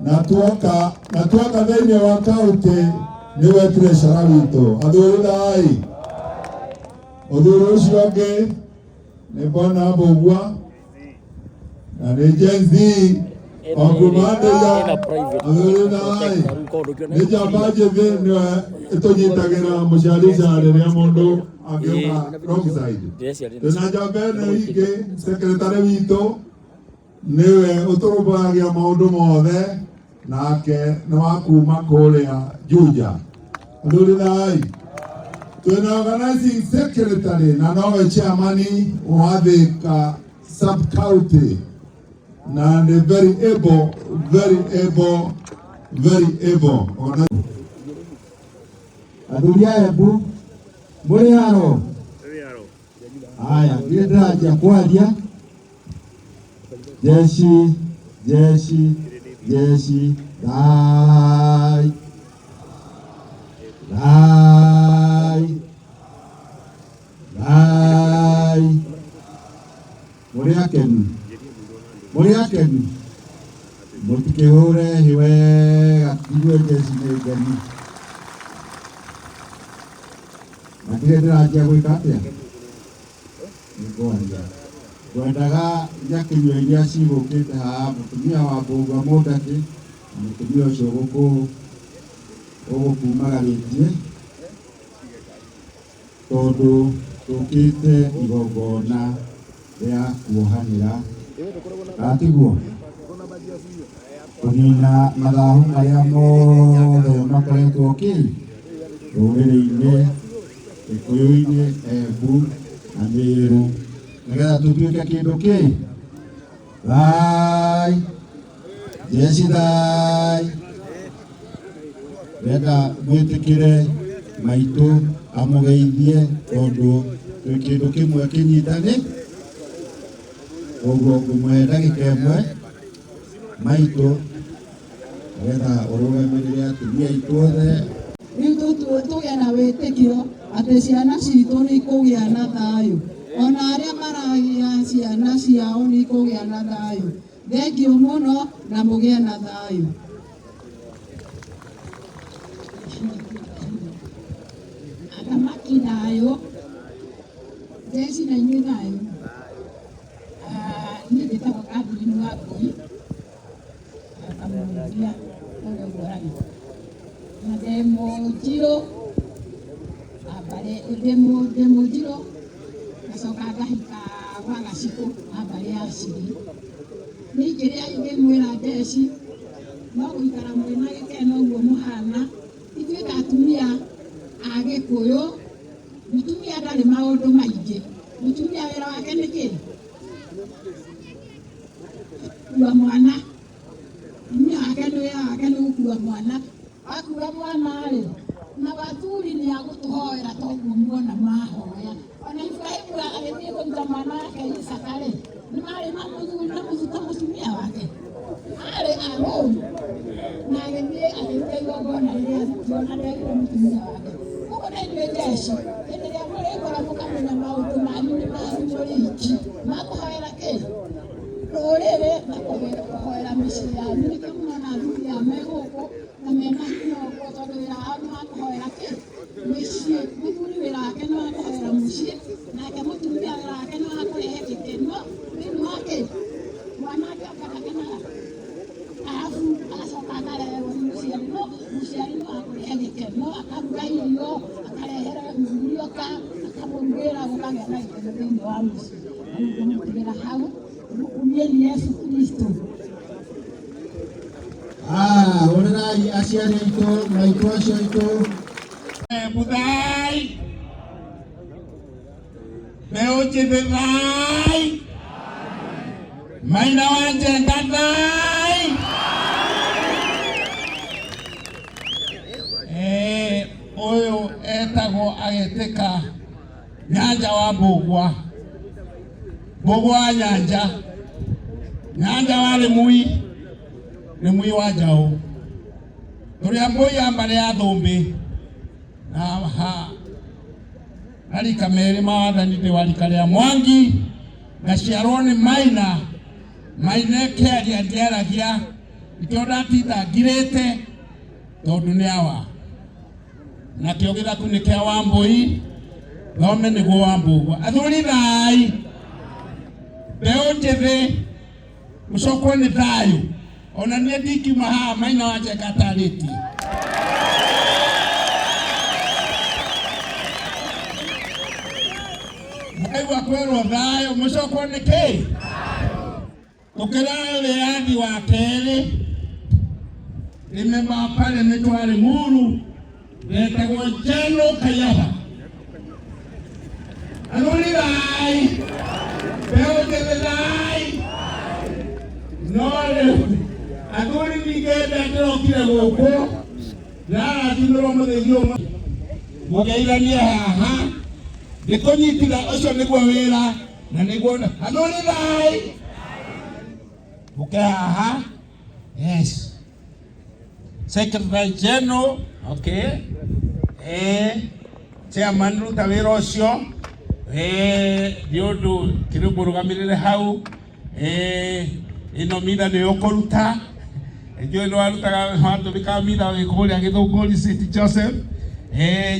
Na tuoka thĩinĩ wa kaunti nĩwe treasurer witũ. Athuri thai. Mũthuri ũcio ũngĩ nĩ Bwana Mbũgua na nĩ Gen Z wa kuma Ndĩya. Athuri thai. Nĩ njamba njĩthĩ, nĩwe ĩtũnyitagĩra mũcarica rĩrĩa mũndũ angĩũka wrong side. Twĩna njamba ĩno ĩngĩ, secretary witũ, nĩwe ũtũrũmbũyagia maũndũ mothe, nake nĩ wa kuma kũrĩa Juja. Athuri thai. Twĩna organizing secretary na nowe chairman wa Thika sub county, na nĩ very able, very able, very able. Athuri a Embu, mũrĩ haro? Haya, niĩ ndĩranjia kwaria. Jeshi, jeshi, jeshi, thai thai thai. Mũrĩ akenu? Mũrĩ akenu? Mũtikĩhũre hĩ wega igue jeshi nĩ ngenu. Na kĩrĩa ndĩranjia gwĩka atĩa, nĩ ngwaria. Ngwendaga nyakinyua iria cigũkĩte haha, mũtumia wa Mbũgua Mũndakĩ na mũtumia ũcio ũgũkumagarĩtie, tondũ tũkĩte igongona rĩa kuohanĩra, atiguo kũnina mathahu marĩa mothe makoretwo kĩ rũrĩrĩ-inĩ, Gĩkũyũ-inĩ, Embu na Mĩrũ, nĩgetha tũtuĩke kĩndũ kĩ thai. Jeshi thai. Ndĩrenda mwĩtĩkĩre maitũ amũgeithie, tondũ twĩ kĩndũ kĩmwe kĩnyitani. Koguo ngũmũhe ndagĩka 1, maitũ, nĩgetha ũrũgamĩrĩre atumia aitũ othe. Rĩu tũgĩe na wĩtĩkio atĩ ciana citũ nĩ ikũgĩa na thayũ, ona arĩa maragĩa ciana ciao nĩ ikũgĩa na thayũ. Thengiũ mũno na mũgĩe na thayũ. Athamaki thayũ, jeshi na inyuĩ thayũ. Niĩ njĩtagwo Catherine Wangũi Kamũndia ũrĩa ũguo ũragia, na ndĩ mũnjirũ wa mbarĩ, ndĩ mũnjirũ, ngacoka ngahika gwa Gacikũ wa mbarĩ ya Ciri. Niĩ kĩrĩa ingĩmwĩra jeshi no gũikara mwĩna gĩkeno ũguo mũhana. Ithuĩ ta atumia a Gĩkũyũ, mũtumia ndarĩ maũndũ maingĩ. Mũtumia wĩra wake nĩ kĩ? Gũkua mwana. Mũtumia wake nĩ wĩra wake nĩ gũkua mwana. Wakua mwana rĩ, na wathuri nĩ agũtũhoera toguo muona mahoya. Ona Ibrahimu agĩthiĩ kũruta mwana wake Isaka rĩ, nĩ marĩ na mũthuri na mũtumia wake arĩ alone, na agĩthiĩ akĩruta igongona rĩrĩa arutirwo na nderirwo mũtumia wake. Koguo na inyuĩ jeshi, hĩndĩ ĩrĩa mũrĩkora mũkamenya maũndũ manyu nĩ manyu mũrĩ iki, makũhoera kĩ rũrĩrĩ na kũhoera mĩciĩ yanyu. Nĩkĩo mũrona athuri aya me gũkũ na mena hinya ũguo, tondũ wĩra wao nĩ wa kũhoera kĩ mĩciĩ. Mũthuri wĩra wake nĩ wa kũhoera mũciĩ. mũkagĩa na gĩkeno thĩinĩ wa mũciĩ. Na rĩu ngũmũtigĩra hau, mũkumieni Yesu Kristo. Ah, hũrĩrai aciari aitũ, maitũ acio aitũ. Mũthai mbeũ njĩthĩ thai Maina wa Njenga thai. Ũyũ etagwo agĩtĩka Nyanja wa Mbũgua, Mbũgua wa Nyanja, Nyanja wa Rĩmui, Rĩmui wa Njaũ, tũrĩ a Mbũi ya mbarĩ ya Thũmbĩ na ha marika merĩ ma wathani ndĩ wa rika rĩa Mwangi ngaciarwo nĩ Maina. Maina ĩkĩaria ndiaragia nikĩo ndatinda ngirĩte tondũ nĩ awa nakĩo gĩthaku nĩ kĩa Wambũi thome nĩguo Wambũgua. Athuri thai, mbeũ njĩthĩ mũcokwo nĩ thayũ. Ona niĩ ndingiuma haha Maina wa Njenga atarĩtie. Mwaigua kwĩrwo thayũ mũcokwo nĩ kĩ? Tũkĩrora wĩyathi wa kerĩ, ndĩ member wa parliament wa Limuru wetagwo General Kayaba. Athuri thai, mbeũ njĩthĩ thai, no rĩu athuri ningĩ rĩrĩa ndĩrokire gũkũ ndĩrarathimirwo mũthĩgi ũmwe mũgeithanie haha ndĩkũnyititha ũcio nĩguo wĩra na nĩguo athuri thai mũke haha. Yes, Secretary General, okay, chairman ruta wĩra ũcio, nĩ ũndũ kĩrĩ mũrũgamĩrĩre hau, ĩno mitha nĩyo ũkũruta. Njũĩ nĩ warutaga watũmĩkaga mitha wĩ kũrĩa Gĩthũngũri St Joseph,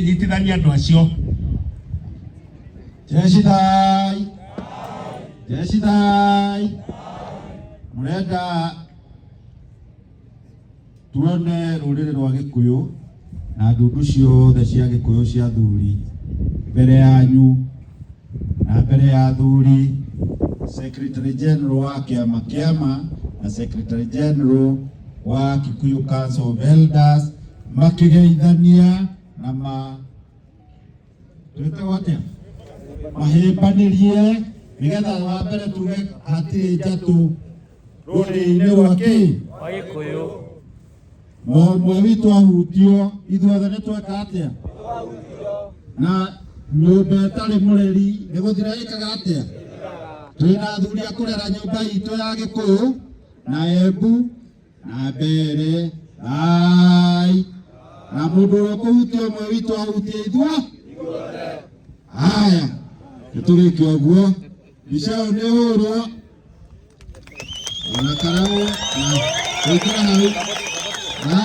nyitithania andũ acio. Jeshi thai, jeshi thai, mũrenda tuone rũrĩrĩ rwa Gĩkũyũ na ndundu ciothe cia Gĩkũyũ cia athuri mbere yanyu na mbere ya athuri, Secretary General wa kĩama kĩama na Secretary General wa Kikuyu Council of Elders makĩgeithania na ma twĩtagwo atĩa mahĩmbanĩrie nĩgetha wa mbere tuge hatirĩ njatũ rũrĩrĩ-inĩ rwa kĩ wa Gĩkũyũ. Mũmwe witũ ahutio ithuothe nĩ tweka atĩa na nyũmba ĩtarĩ mũreri nĩ gũthira ĩkaga atĩa. Twĩna athuri a kũrera nyũmba itũ ya Gĩkũyũ na Embu na Mbere thai na mũndũ ũrĩa ũkũhutia ũmwe witũ ahutie ithuo. Haya, nĩ tũrĩke ũguo. Mbica ĩyo nĩ hũrwo ona karau na gwĩkĩra hau. Thai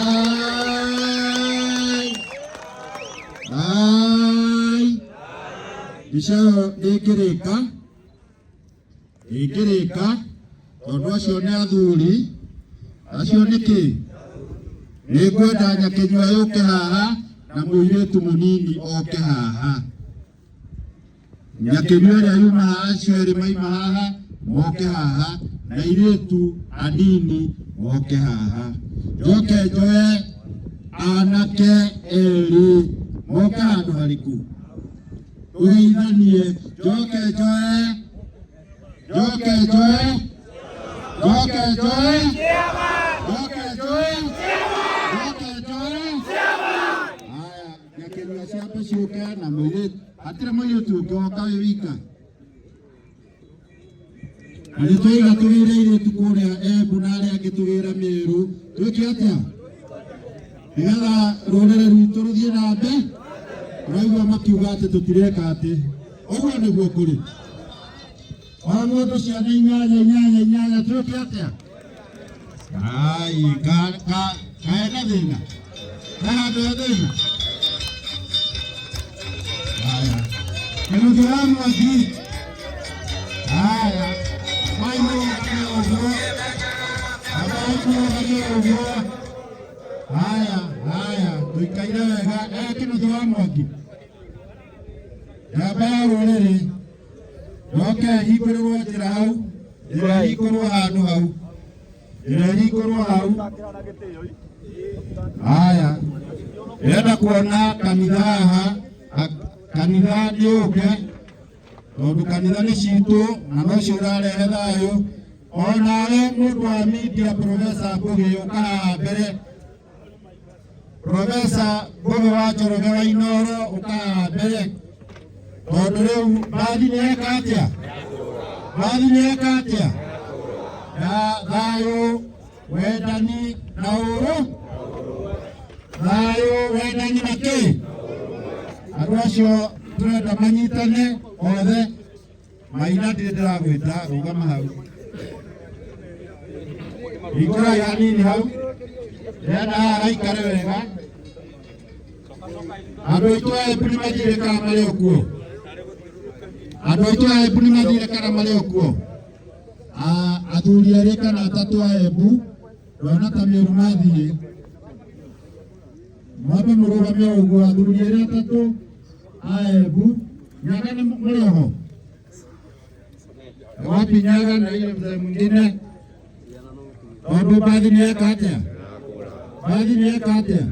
thai, mbica ĩyo ndĩngĩrĩka, ndĩngĩrĩka tondũ acio nĩ athuri acio nĩkĩ. Nĩ ngwenda Nyakĩnyua yũke haha na mũirĩtu mũnini oke haha. Nyakĩnyua ĩrĩa yuma haha, acio erĩ maima haha moke haha na airĩtu anini moke haha. Njoke njoe anake erĩ moke handũ harĩkũ tũgeithanie. Njoke njoe, njoke njoe, njoke njoe, njoke njoe, njoke njoe. Haya, Nyakĩnyua ciambe ciũke na mũirĩtu. Hatirĩ mũirĩtu ũngĩ woka wĩ wika. Na nĩ twaiga tũgĩre airĩtu kũrĩa Embu na arĩa angĩ tũgĩre Mĩrũ. Twĩke atĩa nĩgetha rũrĩrĩ rwitũ rũthiĩ na mbere? Tũraigua makiuga atĩ tũtireka atĩ ũguo nĩguo kũrĩ. O mũndũ ciana inyanya inyanya inyanya, twĩke atĩa? Ai, ka ka kaena thĩna, he handũ he thĩna. Haya, kĩnũthia wa Mwangi. Haya, mai mũrũgame ũguo, mai mũrũgame ũguo. Haya, haya, tũikaire wega. Kĩnũthia wa Mwangi, njamba ya rũrĩrĩ. Njoke hingũrĩrwo njĩra hau, njĩra hingũrwo handũ hau, njĩra hingũrwo hau. Haya, ndĩrenda kuona kanitha haha, kanitha nĩ ũke tondũ kanitha nĩ citũ na nocio ũrarehe thayũ. Onawe mũndũ wa media Profesa Ngũgĩ ũka haha mbere. Profesa Ngũgĩ wa Njoroge wa Inooro ũka haha mbere tondũ rĩu mbathi nĩ eka atĩa? Mbathi nĩ eka atĩa? Ya thayũ, wendani na ũrũ, thayũ, wendani na kĩ? Andũ acio tũrenda manyitane othe. Maina ndirĩ ndĩragwĩta, rũgama hau, hingũrai hanini hau, ndĩrenda haha haikare wega. Andũ aitũ a Embu nĩ mathire kana marĩ o kuo? Andũ aitũ a Embu nĩ mathire kana marĩ o kuo? Athuri erĩ kana atatũ a Embu ndona ta mĩũru mathiĩ, mwambe mũrũgame o ũguo. Athuri erĩ atatũ a Embu, Nyaga nĩ mũrĩ oho? Wapi Nyaga na ile mzee mwingine? Tondũ mbathi nĩ eka atĩa? Mbathi nĩ eka atĩa?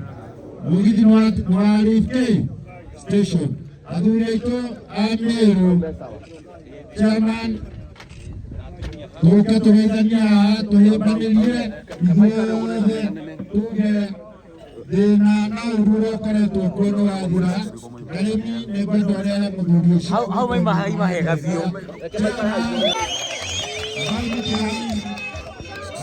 Mũgithi nĩ wa Leaf Station. Athuri aitũ a Meru, chairman, tũke tũgeithanie haha, tũhĩmbanĩrie ithuothe, tuge thĩna na ũru ũrĩa ũkoretwo kuo nĩ wathira. Karĩmi nĩ ngwenda ũrehe mũthuri ũcio. Hau maima haima hega biũ.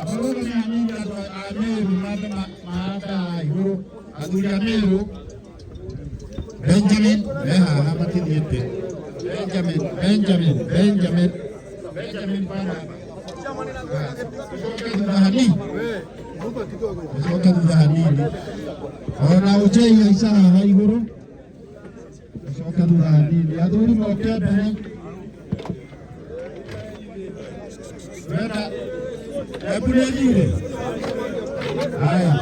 Abarũgame hanini, andũ a Meru mambe mahambe haha igũrũ. Athuri a Meru, Benjamin me haha matithiĩte. Benjamin, Benjamin, Benjamin, Benjamin bana, ũcoke thutha hanini, ũcoke thutha hanini. Ona ũchei haica haha igũrũ, ũcoke thutha hanini. Athuri moke mbere. Wenda Embu nĩ thire. Haya,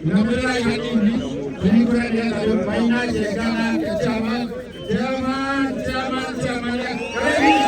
inamĩrĩrai hanini tũhingũre nĩgetha rĩu Maina Njenga nake chairman, chairman, chairman, chairman, karibu.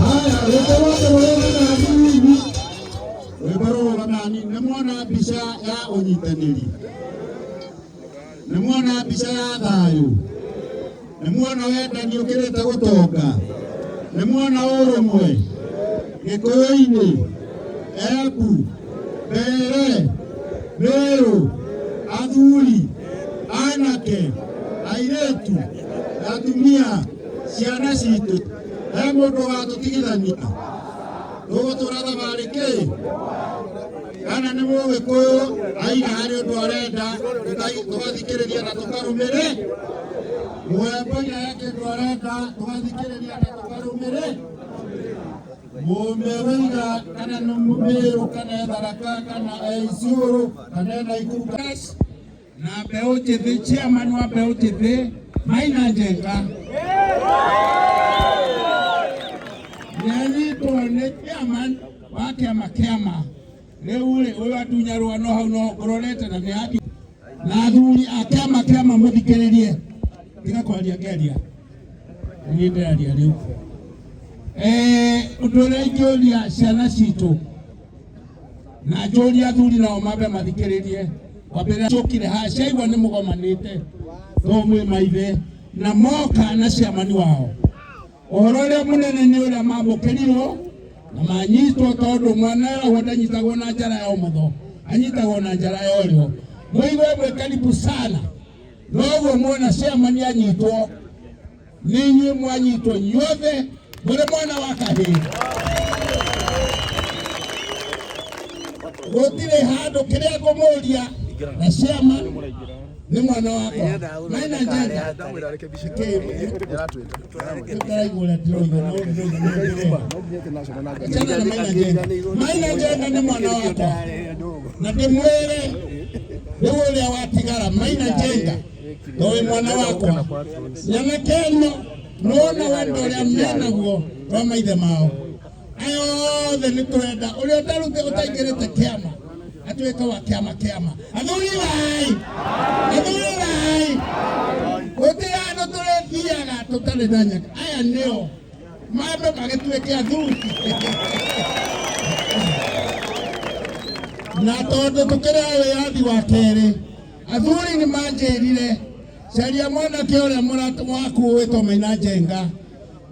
Haya, rwĩmbo rwake rũrũgame hanini, rwĩmbo rũrũgame hanini. Nĩ mwona mbica ya ũnyitanĩri, nĩ mwona mbica ya thayũ, nĩ mwona wendani ũkĩrĩte gũtonga, nĩ mwona ũrũmwe Gĩkũyũ-inĩ, Embu, Mbeere, Meru, athuri, anake, airĩtu, atumia, ciana citũ. He mũndũ ũgatũtigithania? Tũgũtũra thabarĩ kĩ? Kana nĩ mũgĩkũyũ aiga harĩ ũndũ arenda, tũgathikĩrĩria na tũkarũmĩrĩ. Mũembo aiga he kĩndũ arenda, tũgathikĩrĩria na tũkarũmĩrĩ. Mũmĩrũ aiga kana nĩ Mĩrũ kana e Tharaka kana e Isiolo kana e Naikuru na mbeũ njĩthĩ, chairman wa mbeũ njĩthĩ Maina Njenga nĩanyitwo nĩ chairman wa kĩama kĩama rĩu rĩ ũyũ atunyarũa no hau no ngũrorete na nĩ atu na athuri a kĩama kĩama mũthikĩrĩrie, tiga kwaria ngĩaria, niĩ ndĩraria rĩu. Ũndũ ũrĩa ingĩũria ciana citũ na njũrie athuri nao mambe mathikĩrĩrie. Kwambĩrĩria cũkire haha ciaigua nĩ mũgomanĩte to mwĩ maithe na moka na ciamani wao. Ũhoro ũrĩa mũnene nĩ ũrĩa mamũkĩrirwo na manyitwo tondũ mwana ũrĩa ndanyitagwo na njara ya ũmotho, anyitagwo na njara ya ũrĩo. Mũigue mwĩ karibu sana, noguo mwona ciamani anyitwo nĩ inyuĩ mwanyitwo inyuothe mũrĩ mwana wa kahĩĩ. Gũtirĩ handũ kĩrĩa ngũmũria na ciama nĩ mwana wakwa Maina Njenga. Ndĩraigua ũrĩa ndĩroiga no ndĩroiga nĩ ndĩrenda. Achana na Maina Njenga. Maina Njenga nĩ mwana wakwa na ndĩmwĩre rĩu ũrĩa watigara Maina Njenga to wĩ mwana wakwa nyanake ĩno nĩwona wendo ũrĩa menaguo rwa maithe mao aya othe nĩ tũrenda ũrĩa ũtarute ũtaingĩrĩte kĩama atuĩke wa kĩama kĩama. Athuri rai, athuri rai, gũtirĩ handũ tũrĩthiaga tũtarĩ na nyaka. Aya nĩo mambe magĩtuĩke athuri na tondũ tũkĩrĩ a wĩyathi wa kerĩ, athuri nĩ manjĩrire caria mwanake ũrĩa mũrata waku wĩtwo Maina Njenga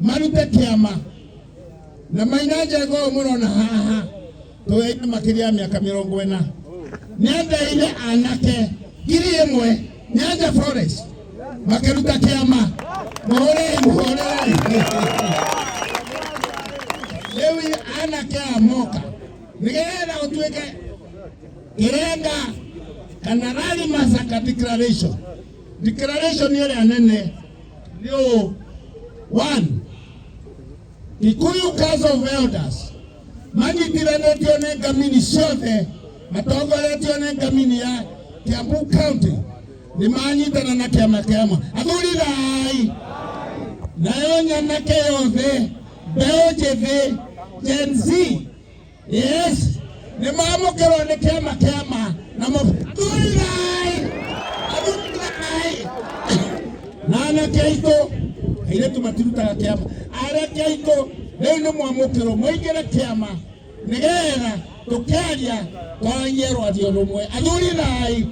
marute kĩama na Maina Njenga ũyũ mũrona haha tũyaine makĩria ya mĩaka 40 nĩandeire anake 1000 Nyanja Forest makĩruta kĩama. Mũhũrei, mũhũrei rĩu anake aya moka nĩgetha gũtuĩke Kĩrenga kana Rally Massacre Declaration. Declaration ĩrĩa nene nĩ ũũ: one, Kikuyu Council of Elders manyitithanĩtio nĩ ngamini ciothe matongoretio nĩ ngamini ya Kiambu County nĩ manyitana na kĩama kĩama. Athuri thai, nayo nyanake yothe mbeũ njĩthĩ Gen Z, yes, nĩ mamũkĩrwo nĩ kĩama kĩama na athuri thai, athuri thai na anake aitũ airĩtu matirutaga kĩama, anake aitũ rĩu nĩ mwamũkĩrwo mũingĩre kĩama nĩgetha tũkĩaria twaragie rwario rũmwe. Athuri thai,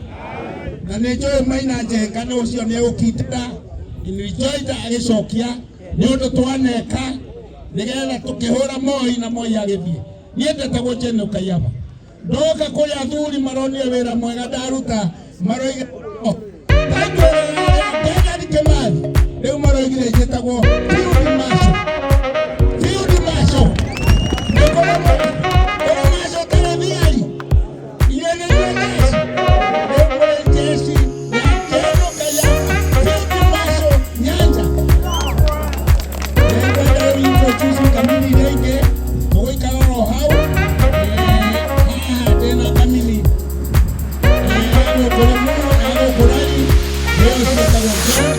na nĩ njũĩ Maina Njenga nĩ ũcio nĩ egũkindĩra in rejoinder agĩcokia nĩ ũndũ twaneka nĩgetha tũkĩhũra Moi na Moi agĩthiĩ. Niĩ ndetagwo Jane Kaiaba, ndoka kũrĩ athuri maronire wĩra mwega ndaruta, maroiga Dedan Kimathi rĩu maroigire njĩtagwo Field Marshal. Field Marshal nĩ kũrĩ kũrĩ Marshal ũtarĩ thiari, inyuĩ nĩ inyuĩ jeshi, rĩu mũrĩ jeshi ya Jane Kaiaba, Field Marshal Nyanja. Nĩngwenda rĩu introduce kamini iria ingĩ tũgũikara oro hau. Haha ndĩna kamini ya gũkũ Rĩmuru, ya gũkũ Rari, nĩyo ciĩtagwo